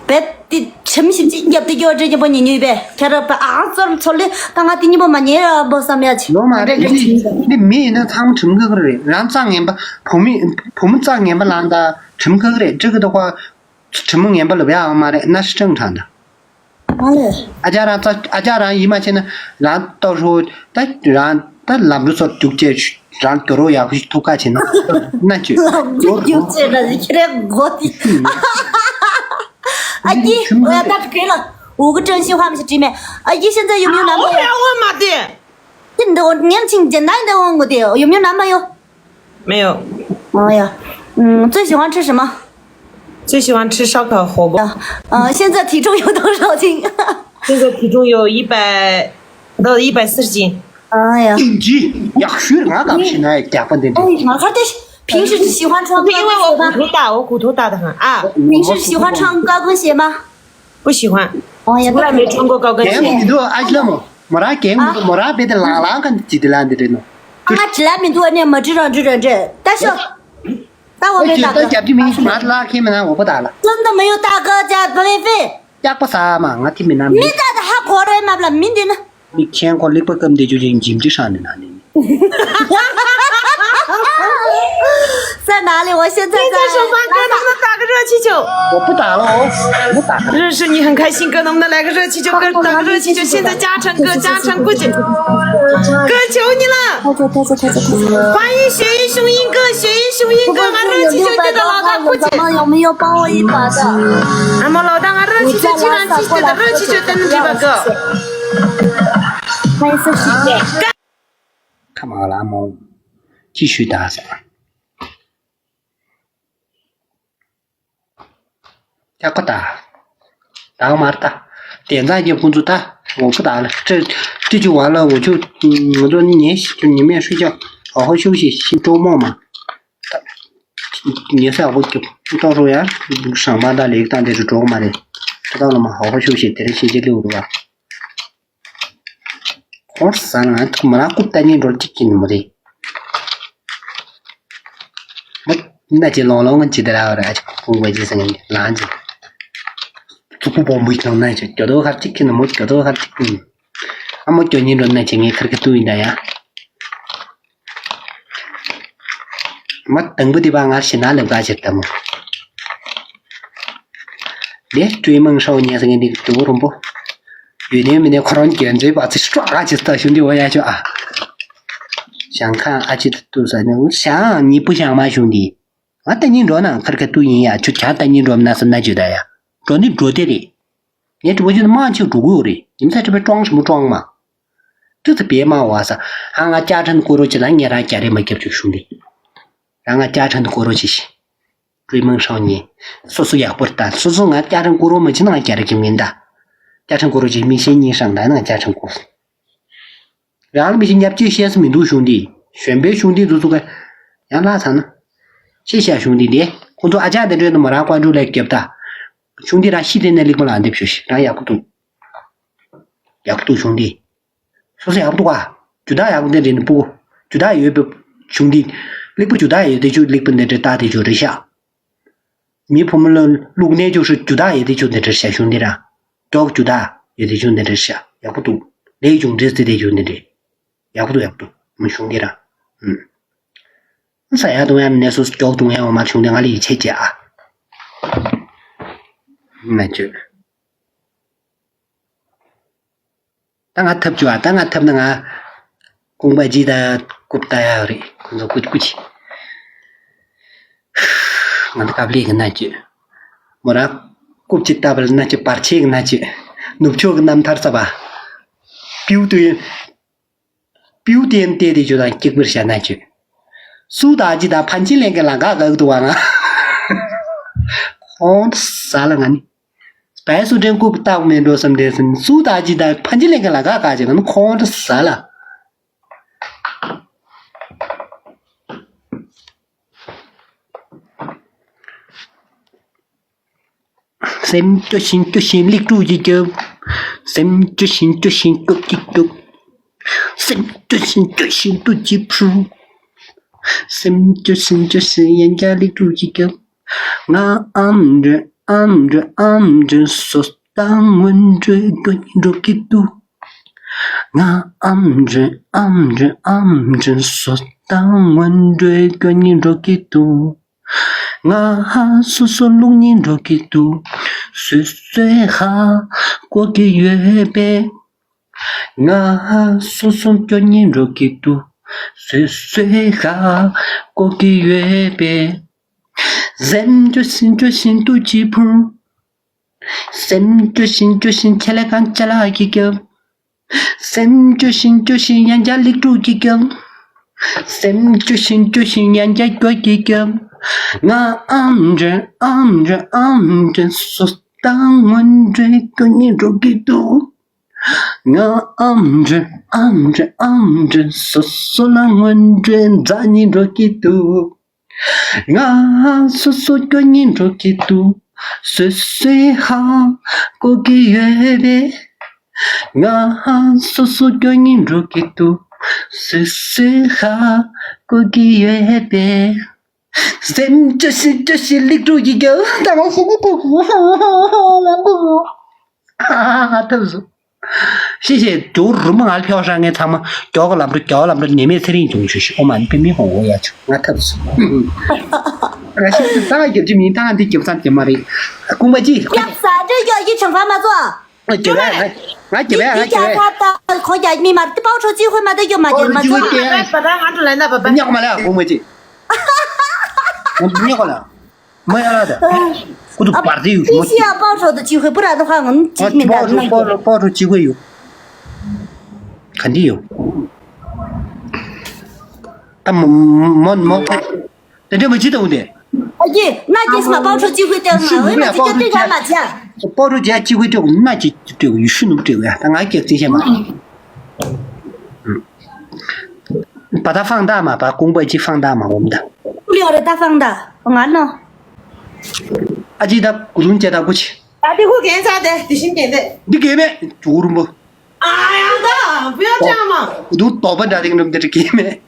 ། བེ་དེ་ཁྲིམས་ཞིབ་ཅིག་རྒྱབ་དེ་སྐྱོ་བྲེ་རྒྱབ་པོ་ཉན་ཉོས་པས། ཁྱེད་ར་བེ་ཨང་ཙོར་ཚོར་ལེ་ད་ང་དེ་གཉིས་པོ་མ་ཉན་ར་བོ་བསམ་ཡ་ཆེ། ལོ་མ་རེད། འདི་འདི་མི་ཡིན་ན་ཚང་མ་ཁྲིམས་ཁག་རེད། རང་རྩ་ངན་པ་བུ་མི་བུ་མོ་རྩ་ངན་པ་ལང་ད་ཁྲིམས་ཁག་རེད། ཅི་གི་ད་ཁོ་ཁྲིམས་མོ་ངན་པ་ལབ་ཡ་ཨང་མ་རེད། ན་ཧྲི་ཀྲང་ཁྲང་ད། མ་ལས། ཨ་ཅག་རང་ཚ་ཨ་ཅག་རང་ཡིད་མ་ཆེས་ན་རང་ལྟོ་ཧྲོ་ད་རང་ད་ལམ་འགྲོ་ཚོར་རྒྱུག་བྱས་རང་དོ་རོ་ཡག་པོ་ཞིག་ཐུག་ཁ་བྱེད་ན་ན་ཅོས། ལམ་འགྲོ་རྒྱུག་བྱས་ན་ཁྱེད་རའི་མགོ་དེ། ཨ་ཀྱི་ཁྲིམས་ཁང་ཨ་ད་གོས་ལ་འུ་གི་ཀྲན་ཤིང་ཧྭ་མི་ཞིག་བྲིས་མེད། ཨ་ཀྱི་现在有没有男朋友？我妈的。 你都年轻简单一点问我的，有没有男朋友？没有。哎呀，嗯，最喜欢吃什么？最喜欢吃烧烤、火锅。呃，现在体重有多少斤？现在体重有一百，不到一百四十斤。哎呀，ཡིན་གྱི་ཡག་ཤོས་ང་ག་ཤི་ན་རྒྱག་པ་འདི་འདྲ། ང་ཁ་དེ་平时喜欢穿高跟鞋吗？因为我骨头大，我骨头大的很啊。平时喜欢穿高跟鞋吗？ 不喜欢。哦呀，从来没穿过高跟鞋。རྒན་མོ་མི་འདུག་ཨ་ཅི་ལ་མོ། མོ་རང་རྒན་མི་འདུག་མོ་རང་རྦད་དེ་ལང་ལང་ག་ཅི་དེ་ལ་འདི་རེད་ནོ། ང་ཅི་ལ་མི་འདུག་ཨ་ནི་མ་ཅི་རང་ཅི་རང་ཅི། ད་ཤོག་ད་འོ་མེད་ད་ད་རྒྱབ་ཀྱི་མི་མ་ལ་ཁེ་མི་ན་འོ་པ་ད་ལ། 真的没有大哥家，不会飞。 ཡག་པ་ཟ་མ་ང་ཐི་མི་ན་མི། མི་ད་ད་ཧ་གོ་རེ་མ་བ་ལ་མི་འདི་ན། མིག་ཆེན་ཁོ་ལེགས་པ་སྐམ་དེ་ཆུ་ཅིག་འཇིམ་ཅིག་ཧྲང་ནི་ན་ནི།在哪里？我现在在。现在首发歌能不能打个热气球？我不打了哦，我打。认识你很开心，歌能不能来个热气球？歌打个热气球，现在加成歌，加成过去。歌求你了。太久太久太久太久。欢迎雪域雄鹰哥，雪域雄鹰哥，俺热气球给的老大不姐。有没有帮我一把的？俺们老大，俺热气球经常去的，热气球在那地方哥。欢迎四十姐。 ཁ་མ་ལ་མོ། ཅི་ཞུས་ད་ཟེར། ཡག་པོ་ད། ད་མར་ད། དེ་འཛའ་གྱི་ཁོང་ཚོ་ད། འོ་པོ་ད་ལ་ཀྲི་ཀྲི་ཅུ་བ་ལ་འོ་ཆུ། ང་ཚོ་ནི་ཉེ་ཤི་ཆུ་ཉི་མས་ཧྲུ་ཅག་ཨོ་ཧོ་ཤུ་ཤི་ཤི་ཀྲོ་མོ་མ། ད། ཉེ་ས་ཨོ་ཀྱུ་ཏོ་རོ་ཡ། ཧྲང་མ་ད་ལེགས་ད་འདི་རུ་གྲོགས་མ་རེད། ད་ད་ལ་མ་ཨོ་ཧོ་ཤུ་ཤི་དེ་རེ་ཤི་ཅི་ལེའུ་རུ་བ། ཁོར་ས་ན་ཐུག་མ་ར་ཀུབ་ཏ་ཉིན་འགྲོ་གཅིག་གིན་མོ་རེད། མོ་ན་ཅི་ལོང་ལོང་ཅི་དེ་ར་ར་ཅི་ཁུང་བ་ཅི་ས་ཉིན་ལང་ཅི། ཙུ་ཀུ་བོ་མོ་ཁྱང་ན་ཅི་ཀྱོ་དོ་ཁར་གཅིག་གིན་མོ་ཀྱོ་དོ་ཁར་གཅིག་གིན། ཨ་མོ་ཀྱོ་ཉིན་འགྲོ་ན་ཅི་ངའི་ཁར་གི་ཏུ་ཡིན་ད་ཡ། མ་དང་པོ་དེ་བ་ང་ཤི་ན་ལེབ་ག་ཅི་ལྟ་མོ། དེ་ཀྲུའི་མང་ཧྲའོ་ཉེ་ས་ངན་དེ་དུ་རུམ་པོ། ཡུལ་ནས་མི་ནས་ཁོ་རང་རྒྱན་མཛོད་པ་ཚེ་སྤྲོ་ག་ཅི་ལྟ་ཞུ་འདི་འོ་ཡ་ཆོ་ཨ། ཞང་ཁ་ཨ་ཅི་ཏུ་ས་ནི་ཞང་ཉི་པུ་ཞང་མ་ཞུ་འདི། ང་ལྟ་ཉིན་འགྲོ་ན་ཁར་ཁ་ཏུ་ཡིན་ཡ་ཆུ་ཁྱ་ལྟ་ཉིན་འགྲོ་ན་ས་ན་ཅི་ད་ཡ། འགྲོ་ནི་འགྲོ་དེ་རེད། ངས་དྲི་བ་ཅི་ན་མང་ཆེ་འགྲོ་གི་ཡོད་རེད། ཉིན་ས་ཁྲི་པའི་ཀྲོང་ཞིམ་པོ་ཀྲོང་མ། ཏི་ཙི་པེ་མ་བ་ས། ཧ་ང་ཅ་ཁྲན་ཀུ་རོ་ཅི་ལ་ངས་རང་རྒྱ་རེ་མ་རྒྱབ་ཅིག་ཤུང་དེ། རང་ང་ཅ་ཁྲན་ཀུ་རོ་ཅི་ཤི། ཀྲུའི་མང་ཧྲའོ་ཉེ། སོ་སོ་ཡག་པོ་ལྟ། སོ་སོ་ང་ཅ་ཁྲན་ཀུ་རོ་མ་ཅི་ན་ང་རྒྱ་རེ་གི་མིན་ད། ཅ་ཁྲན་ཀུ་རོ་ཅི་མི་ཤེས་ཉིན་ཧྲང་ད་ན་ང་ཅ་ཁྲན་ཀུ། རང་ལ་མི་ཤེས་ཉབ་ཅི་ཤེས་སུ་མི་འདུག་ཤུང་དེ། གཞོན་པའི་ཤུང་དེ་འདུག་ཚུགས་ཀ་ཡང་ལྷག་ཚར་ན། ཤེས་ཤ་ཤུང་དེ་དེ། ཁོང་ཚོ་ཨ་ཅག་དེ་འདྲས་ནི་མ་རང་ཀོན་ཀྲུ་ལ་རྒྱབ་ད། ཤུང་དེ་རང་ཤི་དེ་ནས་ལེགས་པོ་ལ་འདེབས་ཞུ་ཤི་རང་ཡག་པོ་འདུག་ཡག་པོ་འདུག་ཤུང་དེ། སོ་སོ་ཡག་པོ་འདུག་ག་ཇུ་དག་ཡག་པོ་འདི་རེད་ནི་སྤུ་གུ། ཇུ་དག་ཡོད་པའི་ཆུང་འདི། ལེགས་པོ་ཇུ་དག་ཡོད་དེ་ཆུ་ལེགས་པོ་འདི་འདྲ་ལྟ་དེ་ཆུ་རེད་ཤག་མི་ཕོ་མོ་ལ་ལུག་ནས་ཆུ་ཧྲུ་ཇུ་དག་ཡོད་དེ་ཆུ་འདི་འདྲ་ཤག་ཤུང་འདི་ར། ཇོག་ཇུ་དག་ཡོད་དེ་ཆུ་འདི་འདྲ་ཤག་ཡག་པོ་འདུག་ལེགས་ཆུང་འདྲེས་ཏེ་དེ་ཆུ་འདི་འདྲ། ཡག་པོ་འདུག་ཡག་པོ་འདུག་མི་ཤུང་འདི་ར། ཨུམ། ས་ཡ་དུང་ཡ་མི་ནས་སོ་སོ་ཇོག་དུང་ཡ་འོ་མ་ཆུང་འདི་ང་ལ་ཡིད་ཆེས་བྱེད་ཨ། མ་བཅོས། ད་ང་ཐབས་བཅུག་ཨ། ད་ང་ཐབས་ན་ང་ཀུང་པ་ཇི་ད་ཀུབ་ད་ཡ་རེད། ཁོ་ཚོ་ཀུ་ཅི་ཀུ་ཅི། ང་ད་ཀབ་ལི་གི་ན་ཅི། མོ་ར་ཀུ་ ཀུབ་ཅིག་ལྟ་བར་སྣ་ཆུ་བར་ཆད་ཀྱི་སྣ་ཆུ། ནུབ་ཕྱོགས་ཀྱི་རྣམ་ཐར་ས་པ། པིའུ་ཏུ་ཡན། པིའུ་ཏུ་ཡན་ཏེ་དེ་ཇོ་དང་གཅིག་པར་བྱ་སྣ་ཆུ། སུ་ད་ཅི་ད་ཕན་ཆི་ལེན་གི་ལ་ག་ག་གི་དུ་བ་ང་། ཁོང་ས་ལ་ང་ནི། པའི་སུ་དྲན་ཀུབ་ཏག་མེད་འགྲོ་བསམ་དེ་སིན་སུ་ད་ཅི་ད་ཕན་ཆི་ལེན་གི་ལ་ག་ག་ཅི་ང་ནི་ཁོང་ས་ལ། སེམས་སྐྱོ་ཞིང་སྐྱོ་ཞིང་ལེགས་དྲུག་ཅིག་སྐྱོབ། སེམས་སྐྱོ་ཞིང་སྐྱོ་ཞིང་སྐྱོབ་ཅིག་སྐྱོབ། སེམས་སྐྱོ་ཞིང་སྐྱོ་ཞིང་སྟུག་ཅིག་ཕུལ། སེམས་སྐྱོ་ཞིང་སྐྱོ་ཞིང་ཡན་ཆད་ལེགས་དྲུག་ཅིག་སྐྱོབ། ང་ཨམ་འདྲེ་ཨམ་འདྲེ་ཨམ་འདྲེ་སོ་ད་སྔོན་འགྲོའི་སྐྱོ་སྙིང་འགྲོ་གི་འདུག་ང་ཨམ་འདྲེ་ཨམ་འདྲེ་ཨམ་འདྲེ་སོ་ད་སྔོན་འགྲོའི་སྐྱོ་སྙིང་འགྲོ་གི་འདུག་ང་ཧ་སོ་སོ་ལུག་གཉིས་འགྲོ་གི་འདུག་སོ་སོའི་ཧ་གོ་གི་ཡོད་པས། ང་ཧ་སོ་སོ་སྐྱོ་གཉིས་འགྲོ་གི་འདུག་སོ་སོའི་ཧ་གོ་གི་ཡོད་པས། སེམས་སྐྱོ་ཞིང་སྐྱོ་ཞིང་སྟུག་ཅིག་ཕུལ། སེམས་སྐྱོ་ཞིང་སྐྱོ་ཞིང་ཆེ་ལེ་གང་ཅ་ལག་གི་སྐྱོ། སེམས་སྐྱོ་ཞིང་སྐྱོ་ཞིང་ཡང་བསྐྱར་ལེགས་དྲུག་གི་སྐྱོ། སེམས་སྐྱོ་ཞིང་སྐྱོ་ཞིང་ཡང་བསྐྱར་སྐྱོ་གི་སྐྱོ། ང་ཨམ་འདྲེ་ཨམ་འདྲེ་ཨམ་འདྲེ་སོ་ད་སྔོན་འགྲོའི་སྐྱོ་གཉིས་འགྲོ་གི་འདུག་ང་ཨམ་འདྲེ་ཨམ་འདྲེ་ཨམ་འདྲེ་སོ་སོ་ལ་སྔོན་འགྲོའི་མཛའ་གཉིས་འགྲོ་གི་འདུག་ང་སོ་སོ་སྐྱོ་གཉིས་འགྲོ་གི་འདུག་སོ་སོའི་ཧ་གོ་གི་ཡོད་པས། ང་སོ་སོ་སྐྱོ་གཉིས་འགྲོ་གི་འདུག་སོ་སོའི་ཧ་གོ་གི་ཡོད་པས། སེམས་སྐྱོ་ཞིང་སྐྱོ་ཞིང་ལེགས་དྲུག་གི་སྐྱོ། ད་ང་ཞིག་ནི་ཐུག་གི་ལ་འདུག་ཨ་ཐབས་སུ། ཤེས་ཤེས་དུ་རུ་མ་ང་ལ་ཕེའོ་ཧྲ་ངའི་ཚང་མ་མགྱོགས་ལམ་འགྲོ་མགྱོགས་ལམ་འགྲོ་ནེ་མེད་ཚེ་རིང་བྱུང་ཆུ་ཤི་ཨོ་མ་ནི་པི་མི་ཧོང་ཧོ་ཡ་ཆུ་ང་ཐབས་སུ། ང་ཤི་ཏུ་ད་རྒྱབ་ཀྱི་མིན་ད་འདི་རྒྱབ་ཙམ་དེ་མ་རེད། ཁུང་པ་ཅི། རྒྱབ་ས་འདྲེ་རྒྱག་ཡི་ཆང་ཕ་མ་ཚོ། ང་རྒྱབ་ཡ་ང་རྒྱབ་ཡ་ང་རྒྱབ་ཡ། ཁོང་རྒྱ་མི་མ་རེད་པའོ་ཁྲོ་ཅི་ཧོས་མ་ད་རྒྱབ་མ་རྒྱབ་མ་ཚོ། ང་ད་ང་ད་ལ་ན་པ་པ། ཉག་མ་ལ་ཁུང་པ་ཅི། ཉག་མ་ལ། མ་ཡ་ལ་ད། ཁུ་ཐུ་བར་དེ་ཡུ་མོ། ཤི་ཡ་པའོ་ཁྲོ་དུ་ཅི་ཧུ་པུ་ར་དུ་ཧ་ངོ་ཅི་མི་པའོ་ད་ཁྲོ་ན་པའོ་ཁྲོ་པའོ་ཁྲོ་ཅི་ཧུ་ཡུ། ག་འདི་ཡུ། ད་མོ་མོ་མོ། དེ་འདྲ་མ་ཅི་ད་འུ་དེ། ཨ་ཀྱི་ན་ཀྱི་སི་མ་པའོ་ཁྲོ་ཅི་ཧུ་དེ་མ་ཧུ་མ་ཅི་ཀྱ་ཏི་ཡ་མ་ཅ། པའོ་ཁྲོ་ཅི་ཅི་ཧུ་དེ་ན་ཅི་དེ་ཡུ་ཤུ་ནུ་དེ་ཡ་ད་ང་ཀྱ་ཅི་ཤ་མ། བ་ད་ཧྥང་ད་མ་བ་ཀུང་པ་ཅི་ཧྥང་ད་མ་འོམ་ད། ཀུ་ལི་ཨོ་རེ་ད་ཧྥང་ད་ང་ནོ། ཨ་ཅི་ད་གུ་ལུང་ཅེ་ད་གུ་ཆི། ད་དེ་ཧུ་གན་ཚ་དེ་དེ་བཞིན་གན་དེ། འདི་གན་མེད་ཇོ་རུམ་པོ། ཨ་ཡང་ད་བུ་ཡ་ཅང་མ། གུ་ལུང་དོ་པ་འདྲ་དེང་རུམ་དེ་གན་མེད།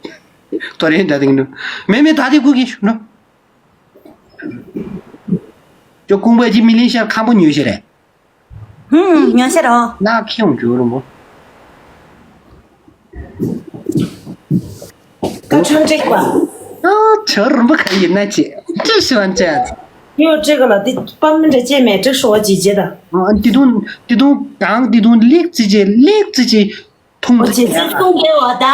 དོ་རེ་འདྲ་དེང་རུམ་མེད་མེད་ད་དེ་གུ་གན་ཤུ་ནོ། ཇོ་ཀུང་པ་ཅི་མི་ལིན་ཤར་ཁམ་པོ་ཉོས་ཤེ་རེད། ཧུམ། ཉོན་ཤེས་རོ། ན་ཁེ་ཡོང་ཇོ་རུ་མོ། ད་ཆོན་ཀྲིག་པ། ཨ་ཇོ་རུ་མོ་ག་ཡིན་ན་ཅི། ཅི་ཞིག་བན་ཅི། ཡོ་ཀྲིག་ལ་འདི་པ་མི་འདྲ་ཅེ་མེ་ཀྲིག་ཤོ་ཅི་ཅེ་ད། ཨ་འདི་དུང་འདི་དུང་གང་འདི་དུང་ལེགས་ཙི་ཅེ་ལེགས་ཙི་ཅེ་ཐུང་ཅེ་ཅེ་ཙི་ཐུང་ཅེ་བ་ད།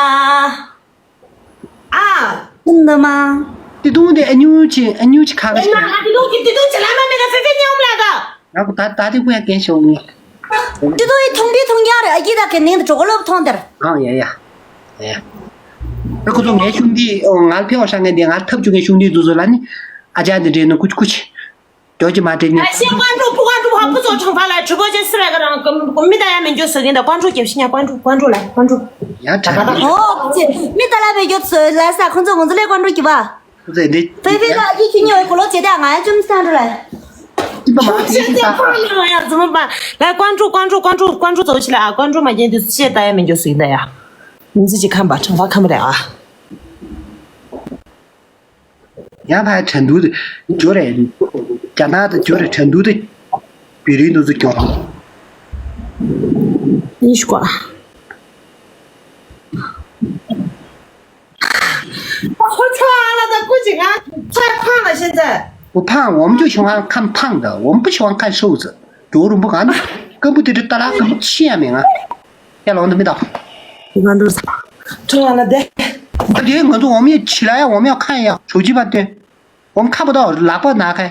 ཨ། ཨུན་ད་མ། ཏི་ཏུང་དེ་ཨ་ཉུ་ཆི་ཨ་ཉུ་ཆི་ཁ་ཁ་ཨེ་ཆི། མ་ཨ་ཏི་ཏུང་གི་ཏི་ཏུང་ཆི་ལ་མ་མེ་ད་ཧྥེ་ཧྥེ་ཉོམ་ལ་ད། ང་གོ་ད་ད་ཏི་ཀུ་ཡ་ཀན་ཤོག་ངི། ཏི་ཏུང་ཡི་ཐུང་པི་ཐུང་ཡ་རེ་ཨ་ཀི་ད་ཀན་ནིང་ད་གྲོགས་ལོབ་ཐོང་དེར། ཨང་ཡ་ཡ། ཡ། ཨ་ཁོ་ཚོ་ངའི་ཤུང་དི་ཨོ་ང་ལ་ཕེ་ཨོ་ཧྲ་ངའི་དེ་ང་ལ་ཐབ་ཆུ་ངའི་ཤུང་དི་དུ་ཚོ་ལ་ནི། ཨ་ཅག་དེ་འདྲེ་ནི་ཀུ་ཆི་ཀུ་ཆི། ཀྱོ་ཅི་མ་དྲན་ནི། ཨ་ཤེ་ཀོན་ཀྲུ་པུ་ཀོན་ཀྲུ་ཧ་པུ་ཚོ་ཆང་ཕ་ལ་གྲུ་པོ་ཅན་སུ་ར་ག་རང་མི་ད་ཡ་མེ་འགྱོ་སུ་གིན་ད་ཀོན་ཀྲུ་གེབ་ཤི་ཉ་ཀོན་ཀྲུ་ཀོན་ཀྲུ་ལ་ཀོན་ཀྲུ། ཡ་དྲན། ཨོ་ཅེ་མི་ད་ལ་བེ་འགྱོ་སུ་ལ་ས་ཁོང་ཚོ་ང་ཚོ་ལས་ཀོན་ཀྲུ་གི་བ། ཁོ་ཚོས་འདི། ཕེ་ཕེ་ལ་ཡི་ཁྱི་ཉོ་གོ་ལོ་བྱེད་ད་ང་ཡ་ཅུམ་སྟན་འགྲོ་ལ། ཅི་པ་མ་ཅི་ཅི་ཅི་ཕ་ལ་ང་ཡ་ཙུམ་པ་ལ་ཀོན་ཀྲུ་ཀོན་ཀྲུ་ཀོན་ཀྲུ་ཀོན་ཀྲུ་ཚོ་ཆི་ལ་ཨ་ཀོན་ཀྲུ་མ་གྱེན་དུ་སུ་ཆེ་ད་ཡ་མེ་འགྱོ་སུ་གིན་ད་ཡ། མི་ཚེ་ཅི་ཁམ་པ་ཁྲང་པ་ཁམ་རེ་ཨ། ཡང་ཕར་ཁྲ་འདུག་ཏུ་འགྱོ་རེད། རྒྱ་ནག་ཏུ་འགྱོ་རེད་ཁྲ་འདུག་ཏུ། བི་རི་འདུག་ཏུ་འགྱོ། ཡིན་ཤུ་ཀ། ཁོ་ཚོ་ཨ་ལ་ད་ཀུ་ཅི་ང་ཚ་ཕང་ལ་ཤེས་ཚ། ཁོ་ཕང་འོམ་ཅུ་ཤོང་ཧང་ཁམ་ཕང་ད་འོམ་པུ་ཤོང་ཁ་ཤོག་ཟེར། འགྲོ་རུམ་པོ་གང་དུ་ཀམ་པུ་ཏི་ཏི་ཏ་ལ་ཀམ་པུ་ཆི་ཡ་མེ་ང་། ཡ་ལོང་དུ་མི་ད། ང་འགྲོ་ས། ཁྲོ་བ་ལ་དེ། ཨ་དེ་ང་ཚོ་འོམ་ཡ་ཆི་ལ་ཡ་འོམ་ཡ་ཁ་ཡ་ཞོ་ཅི་པ་ཏེ། འོམ་ཁ་པ་ད་ལག་པ་ན་ཁ།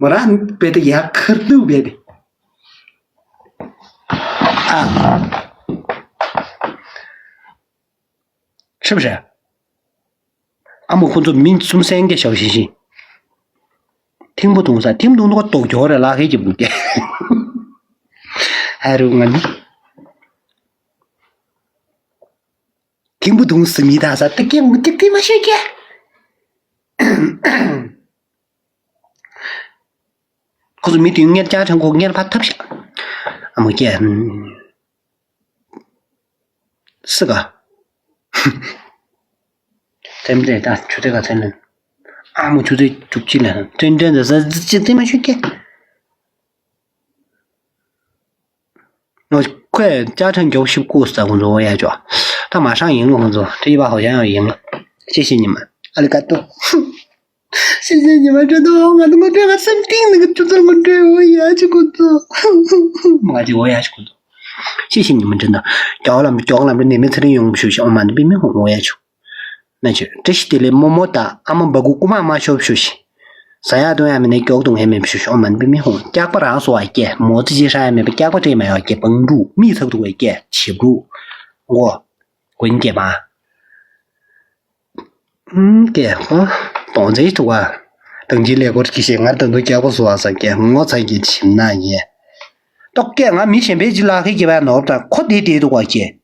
མོ་རང་བས་ཏེ་ཡར་ཁར་ནུ་བས་ཏེ། ཨ། ཤི་བ་རེད། ཨ་མོ་ཁོ་ཚོ་མི་གསུམ་སེང་གེ་ཞོག་ཤིང་ཤིང་། ཐིམ་པོ་དུང་ས་ཐིམ་དུང་དུ་ལྟོགས་ཀྱོག་རེ་ལག་ཁའི་ཀྱི་བུ་སྐྱེ། ཧ་རུ་ང་ནི། ཐིམ་པོ་དུང་སི་མི་དང་ས་ཏི་ཀེ་མུ་ཏི་ཏི་མ་ཤེས་ཀྱེ། ཁོ་ཚོ་མི་དུང་ངེར་ཅག་ཕྲན་ཁོ་ངེར་ཕ་ཐབས་ཤ། ཨ་མོ་སྐྱེ། སི་ག་ཐེམ་ཏེ་ད་ཆུ་ཚོད་ག་ཚད་ལན། ཨ་མོ་ཆུ་ཚོད་བཅུ་གཅིག་ལན་ཏྲེན་ཏྲེན་ད་ཟ་ཟི་ཅི་ཏི་མ་ཤུ་ཀེ། ཨོ་ཁོས་ཅག་ཕྲན་མགྱོགས་ཤིབ་ཀུ་ས་ཁོང་ཚོ་འོ་ཡ་ཅོ། ད་མ་ཧྲང་ཡིན་ལ་ཁོང་ཚོ་ཁྲི་ཡི་བ་ཧོ་ཡང་ཡིན་ལ། ཤེས་ཤེས་ཉི་མ་ཨ་ལི་ཀ་ཏོ། ཤེས་ཤེས་ཉི་མ་ཅོ་ཏོ་ང་ཏོ་ངོ་སྤྲོད་ང་སེམས་གཏིང་ནས་ཀྱི་ཅུ་ཚར་ངོ་སྤྲོད་འོ་ཡ་ཅི་ཁོང་ཚོ། མ་ཅི་འོ་ཡ་ཅི་ཁོང་ཚོ། ཤེས་ཤེས་ཉི་མ་ཅོ་ཏོ། མགྱོགས་ལམ་མགྱོགས་ལམ་རེ་ནས་མི་ཚེ་རིང་ཡོང་ཞུ་ཞིག་ཨོ་མ་ནི་པི་མི་ཧོ་འོ་ཡ་ཅོ། ན་ཆོས་བཀྲ་ཤིས་བདེ་ལེགས་རྨོ་མོ་དང་ཨ་མ་འབའ་ཁུག་རྐུ་མ་མ་ཤོབ་ཤོ་ཤི། ཟ་ཡག་འཐུང་ཡག་མེད་ན་མགྱོགས་འཐུང་ཡག་མེད་ཤོ་ཤི་ཨོ་མ་ནི་པི་མི་ཧོང་སྐྱག་པ་རང་བཟོ་བ་སྐྱེ་མོ་ཙི་ཅི་ཧྲ་ཡག་མེད་པ་སྐྱག་པ་སྤྲད་མ་ཡག་སྐྱེ་བང་ཕྲུག་མིག་ཚབ་ཐུག་པ་སྐྱེ་བྱེད་ཕྲུག་མགོ་མགོན་སྐྱེ་མ། ཨུམ་སྐྱེ་ཧོ་དོང་ཙེ་ཐུག་པ། དང་གི་ལས་སྐོར་གྱི་ཞེ་ངར་དང་དུ་སྐྱག་པ་བཟོ་བ་ས་སྐྱེ་ངོ་ཚ་གི་ཁྱིམ་ན་ཡེ། ཏོག་སྐྱེ་ང་མི་གཞན་པའི་ཅི་ལག་ཁའི་སྐྱེ་བ་ནོར་དང་ཁོ་དེ་དེ་ཐུག་པ་སྐྱེ།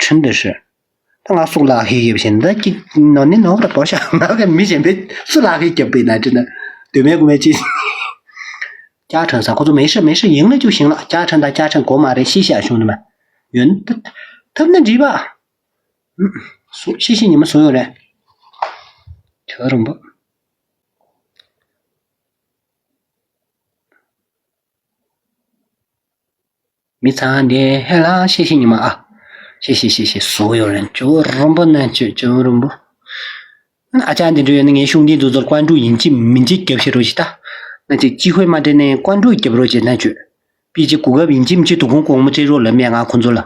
ཁྲིན་དུ་ཧྲི། ད་ང་སུག་ལག་ཧི་ཡེབ་བཞིན་ད་ཀྱི་ནོ་ནི་ནོ་ད་པོ་ཤ་ང་གི་མི་གཞན་པའི་སུ་ལག་ཧི་རྒྱབ་པའི་ན་ཅི་ན་དུ་མེ་གུ་མེ་ཅི། ཀྱག་ཁྲན་ས་ཁོ་ཚོ་མེ་ཤ་མེ་ཤ་ཡིང་ལ་ཅུ་ཤིང་ལ་ཀྱག་ཁྲན་ད་ཀྱག་ཁྲན་གོ་མ་རེ་ཤི་ཤ་ཤུང་ནི་མ་ཡོན་ཐབས་ན་འདྲིས་པ། སུ་ཤི་ཤི་ཉི་མ་སུ་ཡོད་རེད། ཁྱོད་རུང་པོ། མི་ཚང་འདི་ཧེ་ལ་ཤེས་ཤེས་ཉི་མ་ཨ། ཤེས་ཤེས་ཤེས་ཤེས་བཟོ་ཡོད་རེད་ཅོ་རོམ་པོ་ནན་ཅོ་ཅོ་རོམ་པོ། ཨ་ཅག་འདི་འདྲ་ཡོད་ན་ངའི་ཤུང་འདི་འདུག་ཚོར་ཀོན་ཀྲུག་ཡིན་གཅིག་མིན་གཅིག་རྒྱབ་ཤེས་རོགས་ཞིག་ད། ང་ཅིག་ཅི་ཧོས་མ་དྲན་ནས་ཀོན་ཀྲུག་རྒྱབ་རོགས་བྱེད་ན་ཅོ། པི་ཅི་གོ་སྐབས་ཡིན་གཅིག་མིན་གཅིག་དུ་ཁུང་གོང་མོ་སྤྲད་རོགས་ལབ་མེད་ང་ཁོ་ཚོ་ལ།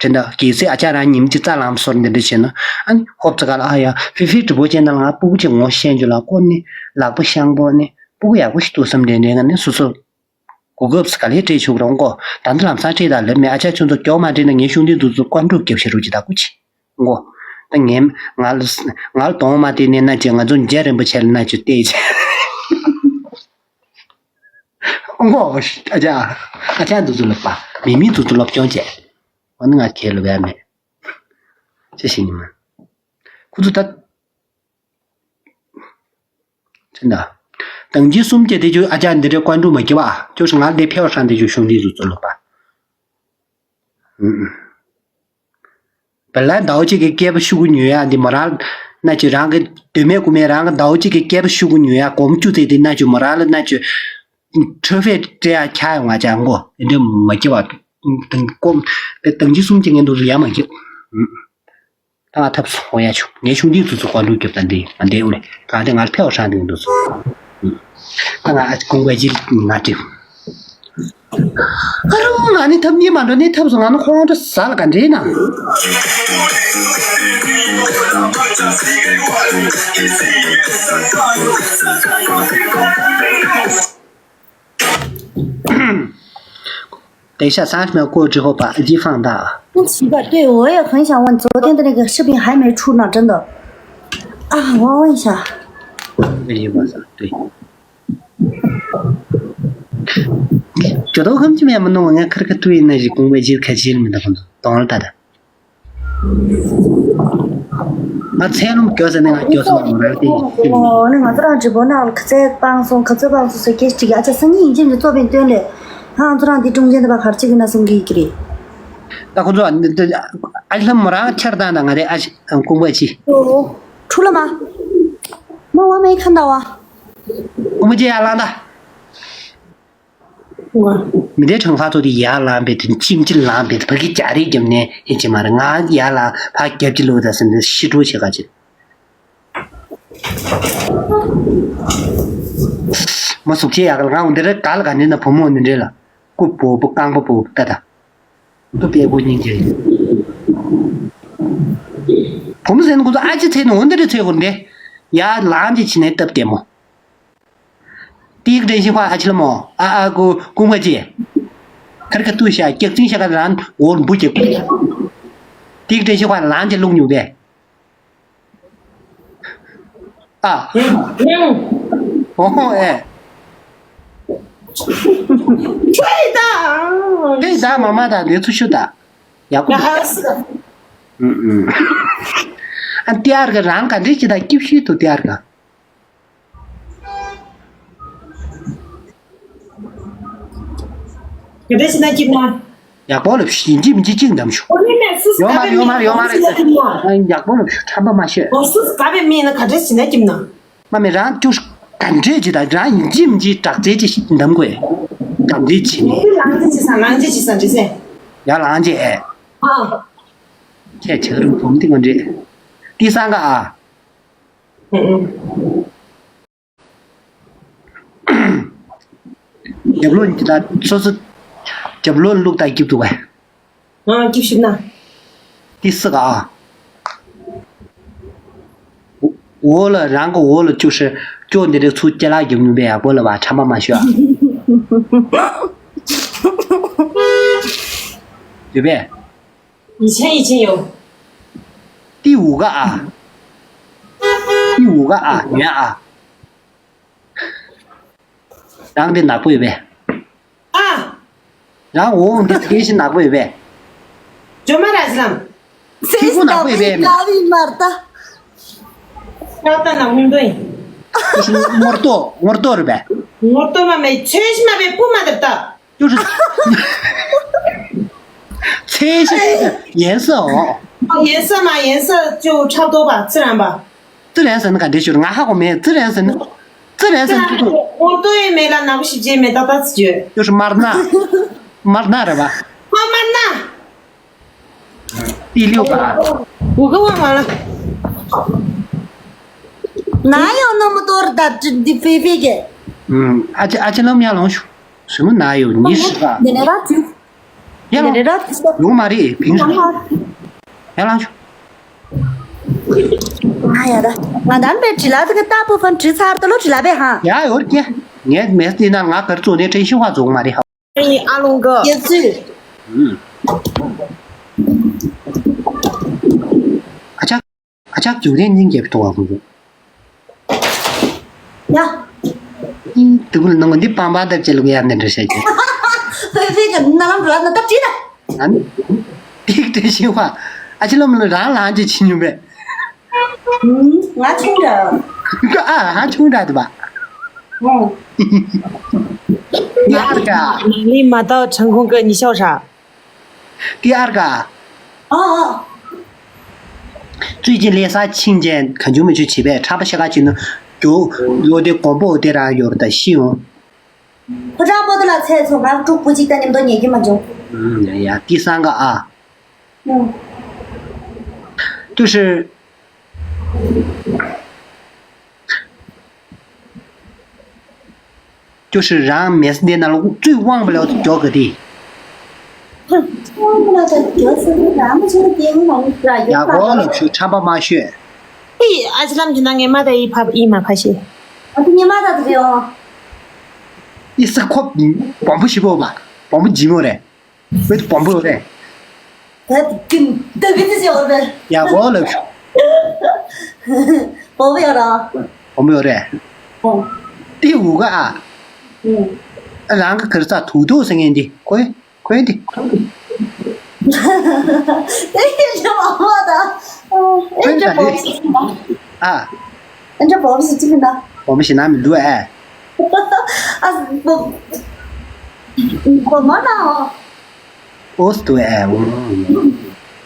དྲན་ད་གལ་སྲིད་ཨ་ཅག་རང་ཉིན་གཅིག་རྩ་ལངས་སོར་འདི་འདྲ་བྱས་ན་ཨ་ནི་ཧོབ་ཙི་ག་ལ་ཨ་ཡ་ཧྥི་ཧྥི་དྲི་པོ་བྱས་ན་ང་སྤུ་གུ་ཅིག་ངོ་ཤེས་རྒྱུ་ལ་ཀོ་ནི་ལག་པ་ཤང་པོ་ནི་སྤུ་གུ་ཡག་པོ་ཞིག་འདུག་བསམ་དྲན་དྲན་ང་ནི་སོ་སོ། གོ་སྐབས་ག་ལེར་སྤྲད་ཆོག་རོགས་མགོ་ད་འདི་ལམ་སང་སྤྲད་དང་ལབ་མེད་ཨ་ཅག་ཁྱོད་ཚོ་མགྱོགས་མ་སྤྲད་ན་ངའི་ཤུང་འདི་འདུག་ཚོ་ཀོན་ཀྲུག་རྒྱབ་ཤེས་རོགས་ཅི་ད་ཀུ་ཅི་མགོ་ད་ངས་ང་ལ་ང་ལ་གདོང་མ་བལྟས་ནས་ན་ཅི་ང་ཚོ་རྒྱ་རིན་པོ་ཆེ་ལ་ན་ཅི་བལྟས་ཅི་མགོ་ཨ་ཅག་ཨ་ཅག་འདུག་ཚོ་ལབ་པ་མི་མི་འདུག་ཚོ་སློབ་སྦྱོང་བྱས་འོ་ན་ང་ཁྱེད་ལ་བས་མེད་ཅི་ཞིག་ཉི་མ་ཁོ་ཚོ་ད། དྲན་ད། དང་གི་གསུམ་སྐྱེ་དེ་ཅུ་ཨ་ཅག་འདི་འདྲའི་ཀོན་ཀྲུག་མ་སྐྱེ་བ་ཅོ་ང་འདི་ཕེ་བ་ཧྲང་དེ་ཅུ་ཤུང་དེ་ཚོ་ཚོ་ལོ་པ། བལ་ལ་ཟླ་བ་གཅིག་གི་སྐད་པ་ཤུ་གུ་ཉོ་ཡ་འདི་མོ་རང་ན་ཅི་རང་གི་དུ་མེད་ཀུ་མེད་རང་གི་ཟླ་བ་གཅིག་གི་སྐད་པ་ཤུ་གུ་ཉོ་ཡ་གོམ་ཅུ་ཚེ་དེ་ན་ཅི་མོ་རང་ལ་ན་ཅི་ཁྲོ་ཕེ་སྤྲད་ཡ་ཁྱ་ཡོང་ང་ཅག་མགོ་འདི་འདྲ་མ་སྐྱེ་བ་དང་གོམ་དང་གི་གསུམ་སྐྱེ་ངན་དུ་ཡ་མ་སྐྱེ། ད་ང་ཐབས་སུ་འོ་ཡ་ཆུ་ངའི་ཆུང་དུས་སུ་ཚུགས་པ་ལུག་རྒྱབ་དང་འདི་ང་འདི་འོ་ལེ་གང་དེ་ང་ལ་ཕེ་བ་ཧྲང་དེ་འདུག་སོ། ད་ང་ཨ་ཅི་ཀུང་པ་ཅི་ང་དྲིབ། ཨ་རོ་ང་ནི་ཐབས་ཉེས་མ་འགྲོ་ནི་ཐབས་སུ་ང་ནི་ཁོང་ཁྲོ་ཟ་ལ་ག་འདྲེ་ན།等一下，三十秒过之后把耳机放大啊。真奇怪，对，我也很想问，昨天的那个视频还没出呢，真的。啊，我问一下。耳机放上，对。ཇོ་ཏོ་ཁམ་ཅི་མེད་མ་ནོ་ང་ཁར་ཁ་ཏུ་ཡིན་ན་ཞིག་ཀུང་པའི་རྗེས་ཁ་ཆེར་མི་འདུག་གོང་དུ་གཏོང་ར་ད་ད། ང་ཚན་རུམ་སྐྱོ་ཟེར་ནས་ང་སྐྱོ་སོང་ང་རང་དེ་ཡིན། ཨོ་ནི་ང་ཚོ་རང་直播ནང་ལ་ག་ཚད་སྤང་སོང་ག་ཚད་སྤང་སོང་ཟེར་སྐད་ཅིག་ཨ་ཅག་སང་ཉིན་ཡིན་གཅིག་མིན་གཅིག་ཙོ་པན་སྟོན་ལས་ང་ཚོ་རང་འདི་ཀྲུང་ཅན་དེ་པ་གར་ཅིག་ཡིན་ན་གསུང་གི་ཡིན་གྱི་རེད། ད་ཁོ་ཚོ་ཨ་ལྷམ་རང་ཆར་དང་ད་ང་རེ་ཨ་ཀུང་པ་ཅི། ཁྲུ་ལ་མ། མ་བ་མེད་ཁ་འདའ་བ། ཀུང་པ་ཅི་ཡ་ལང་ད། མི་དེ་གྲངས་ཁ་ཚོ་དེ་ཡར་ལངས་པའི་དེ་ཅིམ་ཅི་ལངས་པའི་ཕ་གི་རྒྱ་རིགས་རྒྱབ་ནས་ཧེ་ཅི་མ་རེད་ང་ཡར་ལ་ཕ་རྒྱབ་ཀྱི་ལོ་ད་ཟེར་ནས་ཤི་འགྲོ་བྱེད་ག་ཅི། མ་གཟུགས་ཆེ་ཡག་ལ་ང་འོ་འདི་རེད་ག་ལ་ག་ནས་ན་བུ་མོ་འདི་འདྲེ་ལ་སྐུ་བོ་བུ་རྐང་པ་བོ་བུ་ཏ་ད། འདུ་པའི་སྐུ་སྙིང་རྗེ། བུ་མོ་ཟེར་ན་ཁོ་ཚོ་ཨ་ཅི་ཚེ་ནི་འོ་འདི་རེད་ཚེ་ཁོ་འདི་ཡར་ལངས་ཅི་བྱེད་ནས་སྟབས་བདེ་མོ། 第一个真心话，阿七了么？啊啊，姑姑母姐，他这个对象，结真心话，然我不结婚。第一个真心话，然就弄牛呗。啊，嗯，哦，哎，对的，对的，妈妈的，你出去的，也不，那还是，嗯嗯，啊，第二个，然感觉起来继续读第二个。 ག་འདྲ་ཞིག་ན་སྐྱིད་ན། ཡག་པོ་ལབ་ཤོག་ཡིན་གཅིག་མིན་གཅིག་གཅིག་འདམ་ཤོག་ཡོད་མ་རེད་ཡོད་མ་རེད་ཡོད་མ་རེད་ཡོད་མ་རེད། ཡག་པོ་ལབ་ཤོག་ཁྲམ་པ་མ་ཤོད། ཨོ་སུ་ག་བའི་མིན་ན་ག་འདྲ་ཞིག་ན་སྐྱིད་ན། མ་མེད་རང་ཅུ་ག་འདྲས་ཅིག་དང་རང་ཡིན་གཅིག་མིན་གཅིག་དྲག་རྩལ་ཅིག་འདམ་དགོས། ག་འདྲས་ཅིག་ནས། ལང་རྩལ་ཅིག་སང་ལང་རྩལ་ཅིག་སང་འདྲི་སེ། ཡ་ལང་རྩལ་ཨེ། ཨ། ཁྱེད་ཆག་རུང་བུམ་ཏི་ང་འདྲས། ཏི་སང་ག་ཨ། ཨུ་ཨུ། རྒྱབ་ལོགས་ཀྱི་ད་སོ་སོ་རྒྱབ་ལོགས་བླུགས་ད་སྐྱིབས་འདུག་བས། ཨང་སྐྱིབས་ཞིག་ན། ཏི་སི་ག་ཨ། འོ་ལ་རང་གི་འོ་ལ་བཅུ་ཧྲི་ཅོ་འདི་རེ་ཚུར་སྐྱེ་ལག་རྒྱབ་ནུས་པས་ཡག་པོ་ལ་བ་ཁྲམ་པ་མ་ཤོད་ཨ། ཡོད་པས། 以前已经有。 ཏི་འུ་ག་ཨ། ཏི་འུ་ག་ཨ་ཉོན་ཨ། རང་འདི་ནག་པོ་ཡོད་པས། ཨ། རང་འོང་འདི་དེ་བཞིན་ནག་པོ་ཡོད་པས། ཇོ་མ་ར་ཟི་ལམ། ཕི་གུ་ནག་པོ་ཡོད་པས། ཀ་བི་མར་ཏ། ཀ་ཏ་ན་ཧུང་དོ་ཡིན། དེ་བཞིན་ངོར་ཏོ་ངོར་ཏོ་རེད་པས། ངོར་ཏོ་མ་མེད་ཚོས་ཤི་མ་པའི་སྤུ་མ་དེབ་ཏ། 就是青色颜色哦。 颜色嘛，颜色就差不多吧，自然吧。 自然ཟེར་ན་ག་འདྲས་ཞུ་ར་ང་ཧ་གོ་མེད། 自然ཟེར་ན། 自然ཟེར་ན་ཅི་ཐུབ། 我对没了，拿不起这没到大自觉。 就是མར་ན། མར་ན་རེད་པ། 妈妈那。 第六个啊。 我跟我完了。 哪有那么多的这这菲菲给？ ཨུམ། ཨ་ཅེ་ཨ་ཅེ་ལམ་ཡར་ལངས་ཤོག་གཞི་མོ་ན་ཡོད་ཉི་ཤུ་ག་འདི་ནས་ར་བཅུག་ཡར་ལངས། འདི་ནས་ར་བཅུག་ཡོང་མ་རེད་ཕིང་ཤོག་ཡར་ལངས་ཤོག་ང་ཡ་ར། ང་དམ་པའི་བྲི་ལ་དེ་ག་ཏ་པུ་ཧྥན་བྲི་ཚར་ཏེ་ལོ་བྲི་ལ་བས་ཧ། ཡ་ཡོད་ཀྱེ། ངས་མེད་དེ་ན་ང་གར་བཙུགས་ནས་བྲན་ཤིང་ཧ་བཙུགས་མ་རེད་ཧ། ཨ་ལོང་གི། ཡེ་ཚུལ། ཨ་ཅག་ཨ་ཅག་རྒྱུགས་ལྡན་སྙིང་རྗེ་པོ་མཐོང་བ་ཁོང་ཚོ། ཡ། ཨིན་དུ་བུ་ལ་ནང་འདི་པང་པང་ལྟར་ཅི་ལུག་ཡར་ནས་འདྲ་བཤད་ཀྱི། ཧོས་ཧོས་ཀྱི་ནང་ལམ་འགྲོ་ལ་ནང་སྟབས་བྲིས་ད། ཨ་ནི། ཏིག་ཏིག་ཤི་བ། ཨ་ཅི་ལོ་མི་ལོ་རང་ལངས་ཀྱི་ཕྱི་ཉུང་བས། ང་ཆུང་འདྲ། ཨ་ཧ་ཆུང་འདྲ་འདུག་པ། ཨོ། ཡར་ག་ནང་ལི་མ་ཏའོ་成功个你笑啥？ 第二个啊。哦哦。最近练啥琴键很久没去骑呗，差不多下个琴呢，就有点广播的啦，有的信用。 ཁོ་ཅག་པོ་ཏི་ལ་ཚད་ཚོ་ང་དྲུག་པོ་གཅིག་ད་མཉམ་དུ་ཉལ་གྱི་མ་བྱུང་། ཨུམ། ཡ་ཡ། 第三个啊。嗯。就是 就是让没事的那种最忘不了的表哥的。忘不了的表哥是咱们这个电影里面是吧？有 ཡག་པོ་ལབ་ཤོག་ཁྲམ་པ་མ་ཤོད། ཨི་ཨ་ཅི་ལམ་གྱི་ནང་ངའི་མ་དང་ཨི་ཕ་ཨི་མ་ཕ་ཤེ། ཨ་ཏི་ངའི་མ་དང་དེ་རེད་ཨོ། ཨི་སི་ཁོ་བོང་བུ་ཞིག་པོ་བ། བོང་བུ་ལྗིད་མོ་རེད། བོད་བོང་བུ་རེད། བོད་ཀྱི་འདི་གི་ཚེ་ཡོད་རེད། ཡག་པོ་ལབ་ཤོག་བོང་བུ་ཡོད་ར། བོང་བུ་ཡོད་རེད། ཨོ། ཏི་འུ་ག་ཨ། ཨུ། རང་གི་གར་ས་ཐུག་ཐུག་ཟེར་མཁན་འདི་ཁོས་ཁོས་འདི། ཨེ་ཡ་མ་མ་ད། ཨེ་ཁོས་འདི་ཡ་ག་འདི། ཨ། ཨ་འདྲ་བོ་མི་ཞིག་ཅིག་ན། བོ་མི་ཞིག་ན་མི་འདུག་ཨེ། ཨ་བོ་བོ་མ་ན། ཨོ་སི་ཏུ་ཨེ།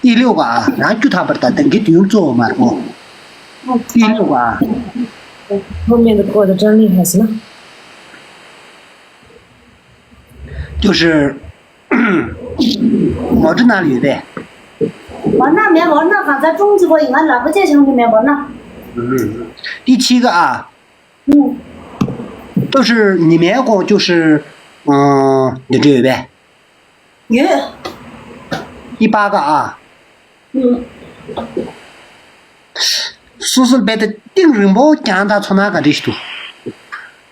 ཨི་ལིའུ་ག་ཨ་རང་རྒྱུ་ཐག་པར་ད་དེང་གི་དུས་ཡུན་གཙོ་བོ་མ་རེད་གོ། ཨི་ལིའུ་ག་ཨ། 后面的过的真厉害是吗？ 就是མོ་ཊ་ནང་ལ་ཡོད་པས། མོ་ཊ་མེད། མོ་ཊ་གང་ཚ་ཀྲུང་གཅིག་པོ་ཡིན། ང་ལག་པ་ཆད་བྱུང་གི་མེད་མོ་ཊ། 第七个啊。 ཨུ། 就是你们讲就是嗯对对呗。 ཡོད། 第八个啊。 ཨུ། སོ་སོར་རྦད་དེ་གཏིང་རིང་པོ་བརྐྱངས་དང་ཚོར་སྣང་ག་འདྲ་ཞིག་འདུག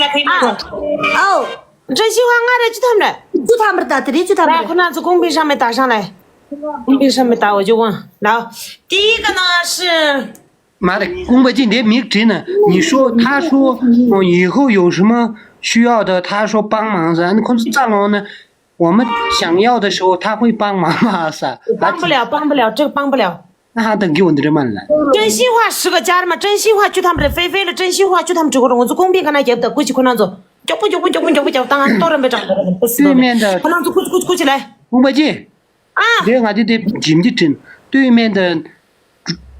起来可以吗？哦，真心话，我这去他们这。就他们这，对，就他们这。来，可能是公屏上面打上来，公屏上面打我就问。然后第一个呢是 མ་རེད། ཀུན་པ་ཅི་འདི་མིག་བྲིས་ན། 你说，他说，嗯，以后有什么需要的，他说帮忙是吧？ ཁོང་ཚོ་རྩ་ལོང་ན། 我们想要的时候，他会帮忙吗？ ཟེར། 帮不了，帮不了，这个帮不了。 ཨ་ཧ། ད་འགྱོ་འདི་རེད་མ་ལ། 真心话十个加了吗？真心话去他们这，菲菲的真心话去他们这个，我做公屏跟他讲的，过去可能做，脚步脚步脚步脚步脚步，当然多人被找，不是的。对面的，可能做过去过去过去来。 ཀུན་པ་ཅི། 啊， 对，我就得紧急整。对面的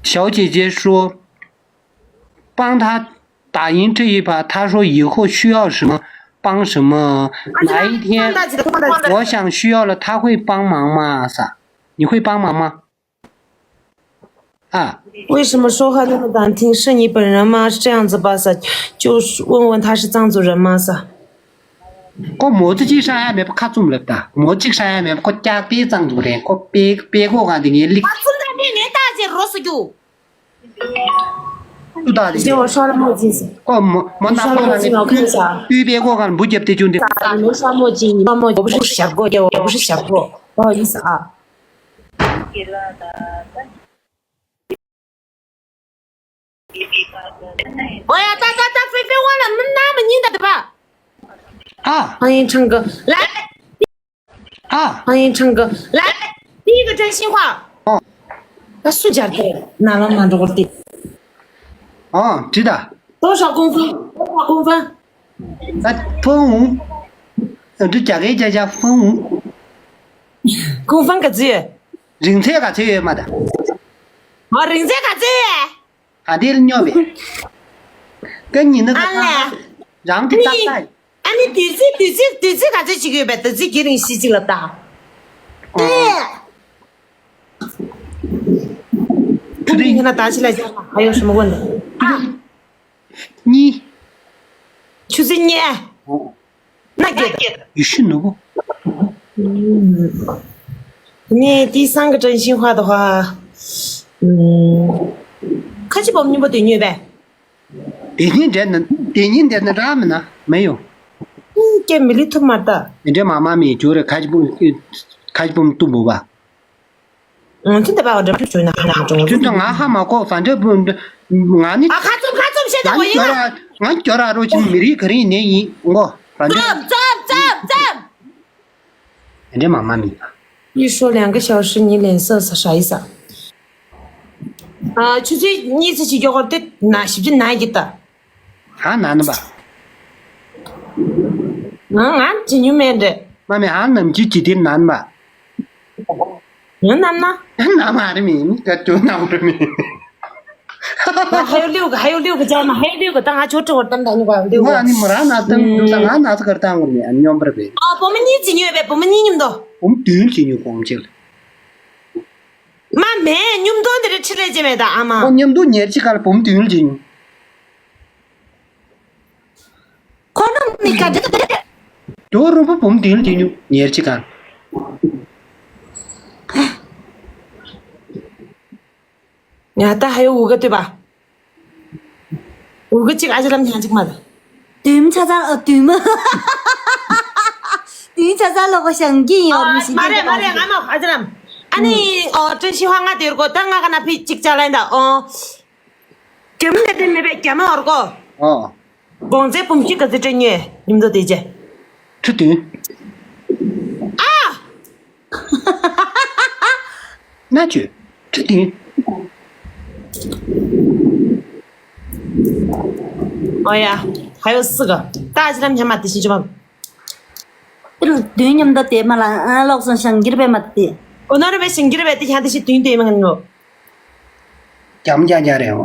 小姐姐说，帮她打印这一把，她说以后需要什么帮什么，哪一天我想需要了，她会帮忙吗？ ཟེར། 你会帮忙吗？ 啊， 为什么说话那么难听？是你本人吗？是这样子吧，ཟེར། 就是问问他是藏族人吗，ཟེར། ཁོ་མོ་ཙི་གཅིག་ཧྲ་ཡ་མེད་པ་ཁ་བཙུམ་ལབ་ད། མོ་གཅིག་ཧྲ་ཡ་མེད་པ། ཁོ་སྐྱག་པའི་གཙང་འཛུགས་རེད། ཁོ་པའི་པའི་གོ་ག་འདི་ངའི་ལིག་ཁ་བཙུམ་ད་མེད་ངའི་ལྟ་ཅེ་རོ་སུ་རྒྱུ། ཏུ་ད་རེད། 你给我刷了墨镜。 ཁོ་མོ་མོ་ན་ཁོ་ན་ནི་ཏུས་པའི་གོ་གང་འབུ་རྒྱབ་སྟེ་ཅུང་དེ། 你没刷墨镜，你刷墨镜，我不是小过给我，我不是小过。不好意思啊。 ཨོ་ཡ། ད་ད་ད་ཧྥེ་ཧྥེ་ཝང་ལ་མི་སྣང་མི་ཉན་ད་དེ་པ། ཨ། 欢迎唱歌，来。 ཨ། 欢迎唱歌，来。第一个真心话。 ཨོ། ད་སུ་སྦྱར་ཏེ་ན་ལོ་མ་འགྲོ་གི་ཏི། ཨོ། དྲི་ད། 多少公分？多少公分？ཨ། ཕུང་། འདི་རྒྱ་སྐད་རྒྱ་རྒྱ་ཕུང་། 公分 ག་ཚོད་ཡོད། རིང་ཚད་ག་ཚོད་ཡོད་མ་ད། ཨོ། རིང་ཚད་ག་ཚོད་ཡོད། ཨ། དེ་ལ་སྨྱོ་བས། ཀ་ཉིན་ན་ད། ཨ་ལས། རང་གི་ཏག་ཏག་ཨ་ནི་དུས་ཚོད་དུས་ཚོད་དུས་ཚོད་ག་ཚོད་ཅིག་ཡོད་པས། དུས་ཚོད་ཀྱི་རིང་ཤི་ཅིག་ལ་ད། ཨ། ཨེ། ཁྱོད་ཁྱོད་ན་ད་ཅི་ལ་ཅི་ལ་ཨ་ཡོ་ཤི་མོ་གོན་ད། གཉིས། ཆུ་ཚོད་གཉིས། ཨོ། ན་གེ་ད། ཡུ་ཤུ་ནུ་བོ། ནས་དེ་སང་གི་真心话的话། ཁ་ཆེ་བོ་མཉམ་པོ་དེ་ཉོས་པས། དེ་ཉིན་འདྲེ་ན་དེ་ཉིན་འདྲེ་ན་ར་མི་ན་མེ་ཡོ། ཀྱེ་མི་ལི་ཐུབ་མ་ད། དེ་འདྲེ་མ་མ་མི་ཇོ་རེ་ཁ་ཆེ་བོ་ཁ་ཆེ་བོ་ཏུ་བོ་བ། ཨང་ཐུན་ད་པ་འགྲམ་ཆུ་ཆུ་ན་ཁ་ན་ཅུང་། ཐུན་ད་ང་ཧ་མ་གོ་ས་འདྲེ་བོ་ང་ནི། ཨ། ཁ་ཙུམ་ཁ་ཙུམ་བཤད་ད་ང་བོ་ཡིན་ན། ང་ཁྱོད་ར་རོ་ཆེན་མི་རིགས་ག་རེ་ནས་ཡིན་ངོ་ས་འདྲེ། ཙམ་ཙམ་ཙམ་ཙམ། དེ་འདྲེ་མ་མ་མི་ད། ཡིད་ཤོ་ལན་གི་ཞའོ་ཧྲི་ཉི་ལན་སི་ས་ཧྲ་ཡི་ས། ཨ། ཆུ་ཚོད་གཉིས་ཚེ་ཆི་མགྱོགས་ཏེ་ན་ཞིབ་ཅི་ན་གི་ད། ཧ་ན་ནི་པ། ང་ང་ཅི་ཉུ་མེད་འདྲེ། མ་མེ་ཧ་ནམ་ཅི་ཅི་དེ་ན་ནི་པ། ང་ནམ་ན། ན་མ་རེ་མི་ནི་ཀ་ཏུ་ནམ་རེ་མི། ཧ་ཡོ་ལིའུ་གི་ཧ་ཡོ་ལིའུ་གི་ཅག་མ་ཧ་ཡོ་ལིའུ་གི་ད་ང་ཆོ་ཏྲི་བར་ཏམ་ད་ཉུ་ག་ལིའུ། ང་ནི་མ་ར་ན་ཏམ་ཏུ་ད་ང་ན་ས་གར་ཏང་གུར་མི་ཨ་ཉོམ་པར་བེ། ཨ། བུ་མོ་གཉིས་ཅི་ཉོས་པས། བུ་མོ་གཉིས་མཉམ་དུ། བུ་མོ་དུན་ཅི་ཉོ་གོམ་ཅིག་ལ། མ་མེད་མཉམ་དུ་འདི་རེ་ཁྲི་ལས་ཅི་མེད་ད་ཨ་མ། ཨོ་མཉམ་དུ་ཉེར་གཅིག་ག་ལ་བུ་མོ་དུན་ཅི་ཉོ། ཁོ་རང་མི་ག་འདྲ་འདྲ། དོ་རུ་བུ་བུམ་དིལ་གྱི་ཉུ་ཉེར་གཅིག་གང་། ང་ད་ཧ་ཡོ་འུ་ག་ཏུ་བ། འུ་ག་གཅིག་ཨ་ཅེ་ལམ་ཉང་གཅིག་མ་ད། དུམ་ཆ་ཚང་ཨ་དུམ། དུམ་ཆ་ཚང་ལོག་གོ་ཞང་གི་ཡོད་མི་ཤི། མ་རེད་མ་རེད། ང་མ་ཨ་ཅེ་ལམ། ཨ་ནི་ཨོ་ཀྲིན་ཤི་ཧ་ང་དེར་གོ་ད་ང་ག་ན་ཕི་གཅིག་ཅ་ལན་ད་ཨོ། རྒྱ་མི་ལ་དེ་མེད་པའི་རྒྱ་མི་བར་གོ། ཨོ། གོང་ཚད་བུམ་གཅིག་ག་ཚོད་སྤྲད་ཉོས་མཉམ་དུ་དེ་རྗེས། ཁྲི་བདུན། ཨ། ན་ཅོ། ཁྲི་བདུན། ཨོ་ཡ། ཧ་ཡོ་སི་ག་ད་ཅི་ལམ་ཉམས་མ་དེ་ཤི་ཅོ་མ། ཁྲི་བདུན་མཉམ་དུ་དེ་མ་ལ་ཨ་ལོག་སོང་ཞང་གིར་པའི་མ་དེ། ཨོ་ན་ར་པའི་ཞང་གིར་པའི་དེ་ཤ་དེ་ཤི་བདུན་དེ་མ་ངན་ནོ། རྒྱམ་རྒྱ་རྒྱ་རེད་འོ།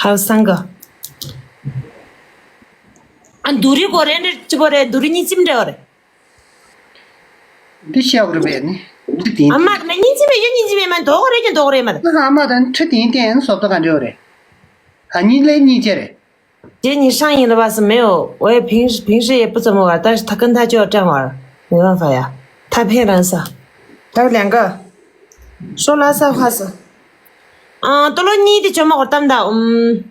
ཧའོ་སང་ག་ཨ་འདུ་རི་གོ་རེ་འདྲ་ཅི་གོ་རེ་འདུ་རི་གཉིས་ཅིམ་འདྲ་བ་རེ། འདི་ཤེས་བ་རེད་པས་ནི། འདི་དེ། ཨ་མ་ད་གཉིས་ཅིམ་ཡོད་གཉིས་ཅིམ་ཡོད་མ་འདོག་རེ་ཀྱི་འདོག་རེ་མ་ད། ཨ་མ་ད་ཁྲི་དེ་བསྟན་སོབ་ཏོ་ག་འདྲ་བ་རེད། ཨ་གཉིས་ལས་གཉིས་ཅེ་རེད། 姐，你上瘾了吧？是没有，我也平时平时也不怎么玩，但是他跟他就要这样玩，没办法呀，他骗人是。还有两个，说拉萨话是，嗯，多罗尼的全部我担当，嗯，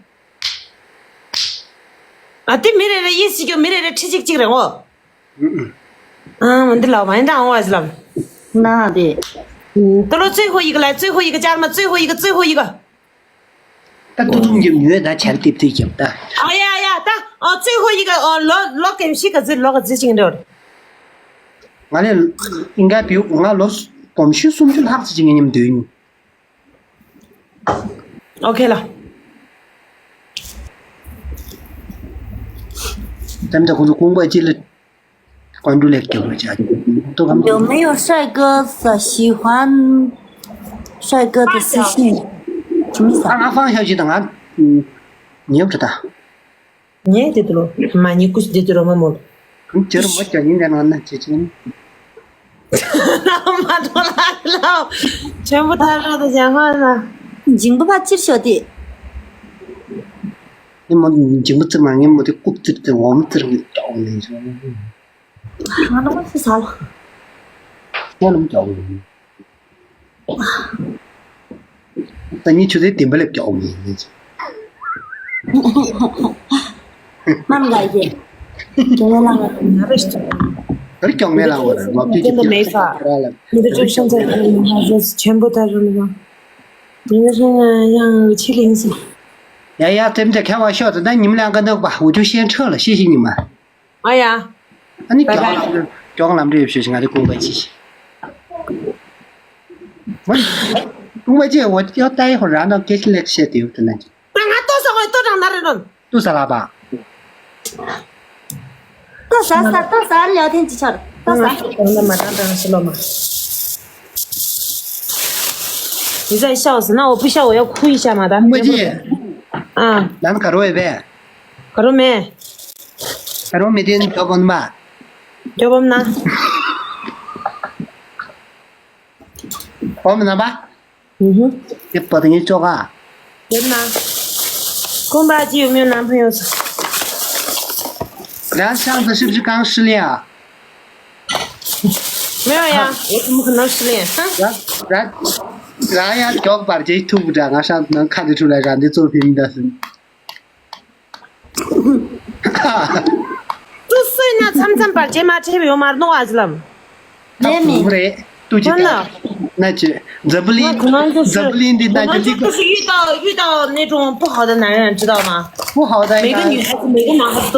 啊，对，没人的意思就没人的吃这这个人哦，嗯，我的老板让我是了，那的，嗯，多罗最后一个来，最后一个加什么？最后一个，最后一个。 ད་ཏུ་ཏུ་འཇིབ་ཉུལ་ད་ཆར་ཏིབ་ཏིབ་ཀྱང་ད། ཨ་ཡ་ཡ་ད། ཨ་གཙོད་ཧོ་ཡི་ག་ཨ་ལོ་ལོ་གེམ་ཤི་ག་ཙི་ལོ་ག་ཙི་ཅིང་འདྲ། ང་ལས་ཨིན་ག་བིའུ་ང་ལོ་གོམ་ཤུ་སུམ་ཅུ་ལྷག་ཙི་ཅིང་ཉམས་འདོད་ཉུ། ཨོ་ཁེ་ལ། ཙམ་ད་ཁོང་ཚོ་ཀུང་པ་ཅི་ལ། 关注了给我加，都很 有没有帅哥的喜欢帅哥的私信？什么意思啊？ ཨ་ང་ཧྥང་ཞའོ་ཅི་དང་ང་ཉེ་བྲི་ད། ཉེ་དེ་དུ་རོ་མ་ཉེ་ཀུ་ཤི་དེ་དུ་རོ་མ་མོ། ཁྱེད་རང་མ་ཅག་ཡིན་ད་ང་ན་ཅི་ཅི་ནི། མ་དོ་ལ་ལ་ཆེན་པོ་ཐར་ར་དང་ཞང་ཧ་ལ། འཇིང་པོ་ཕ་ཅིར་ཤོ་དེ། ངས་མོ་འཇིང་པོ་བཙིར་མ་ངས་མོ་དེ་རྐུབ་བཙིར་ཏེ་འོམ་བཙིར་ངས་ཀྱོག་ལེན་ཤོ། ང་ལ་མ་ཤི་ས་ལ། ངས་ལ་མ་ཀྱོག་ལེན། ད་ངས་ཆུ་ཚོད་བདུན་པ་ལ་མགྱོགས་མེད་ནས། 慢慢来一点。 真的浪了，你还会是怎么样？ ཨ་རི་མགྱོགས་མེད་ལ་འོ་ར་ལོ་ཏི་ཅི་ཏི་ཅི་ར་ལ། 你的就现在可能还是全部带着那个，你的身上像有欺凌似的。 ཡ་ཡ་དེམ་དེ་ཁ་བ་ཤོག་ད་ཉིམ་ལ་འགའ་ནག་པ་འུ་ཅུ་ཤན་ཁྲག་ལ་ཤེས་ཤིག་ཉི་མ། 哎呀， ཨ་ནི་མགྱོགས་ལམ་རེ་མགྱོགས་ལམ་རེ་ཡོད་ཤོད་ཤིག་ང་དེ་ཀུང་པ་ཅི་ཤི། ཀུང་པ་ཅི་འོ་ཡོ་ཏའི་ཧོ་ར་ནོ་ཀེ་ཤི་ལེ་ཤེ་དེ་ཡོད་དེ་ན་ཅི། 那俺多少我也多长大了。 ཏུ་ས་ལ་པ། 多少啥？多少聊天技巧的？多少？ 你在笑死，那我不笑，我要哭一下嘛，咱们 ཀུང་པ་ཅི། 啊， ལན་ག་རོ་ཡེ་བེ། 可乐没？ ག་རོ་མེ་དེན་ཏོ་བོན་མ། 给我们拿。 ཨོ་མ་ན་པ། 嗯哼。 དེ་པ་དེ་ངས་ཅོག་ག། 给我们拿。 公八姐有没有男朋友？ རང་ཤང་དུ་ཞིབ་ཞིབ་གང་ཧྲི་ལི་ཡ། 没有呀，我怎么可能失恋？哼。 ར་ར་ར་ཡ་མགྱོགས་པར་རྗེས་ཐུག་པ་འདྲ་ང་ཤང་ནང་ཁ་འདི་ཐུག་ལ་ར་འདི་ཚོ་ཕིན་ད་ཟིན། 这岁那参参把这马这边有马弄啊去了。 ད་བུ་རེད། ཏུ་ཅི་ད་ན་ཅི་འཛམ་བུ་གླིང་འཛམ་བུ་གླིང་འདི་ན་ཅི་ལིག 就是遇到遇到那种不好的男人，知道吗？ བུ་ཧའོ་ད་每个女孩子，每个男孩子都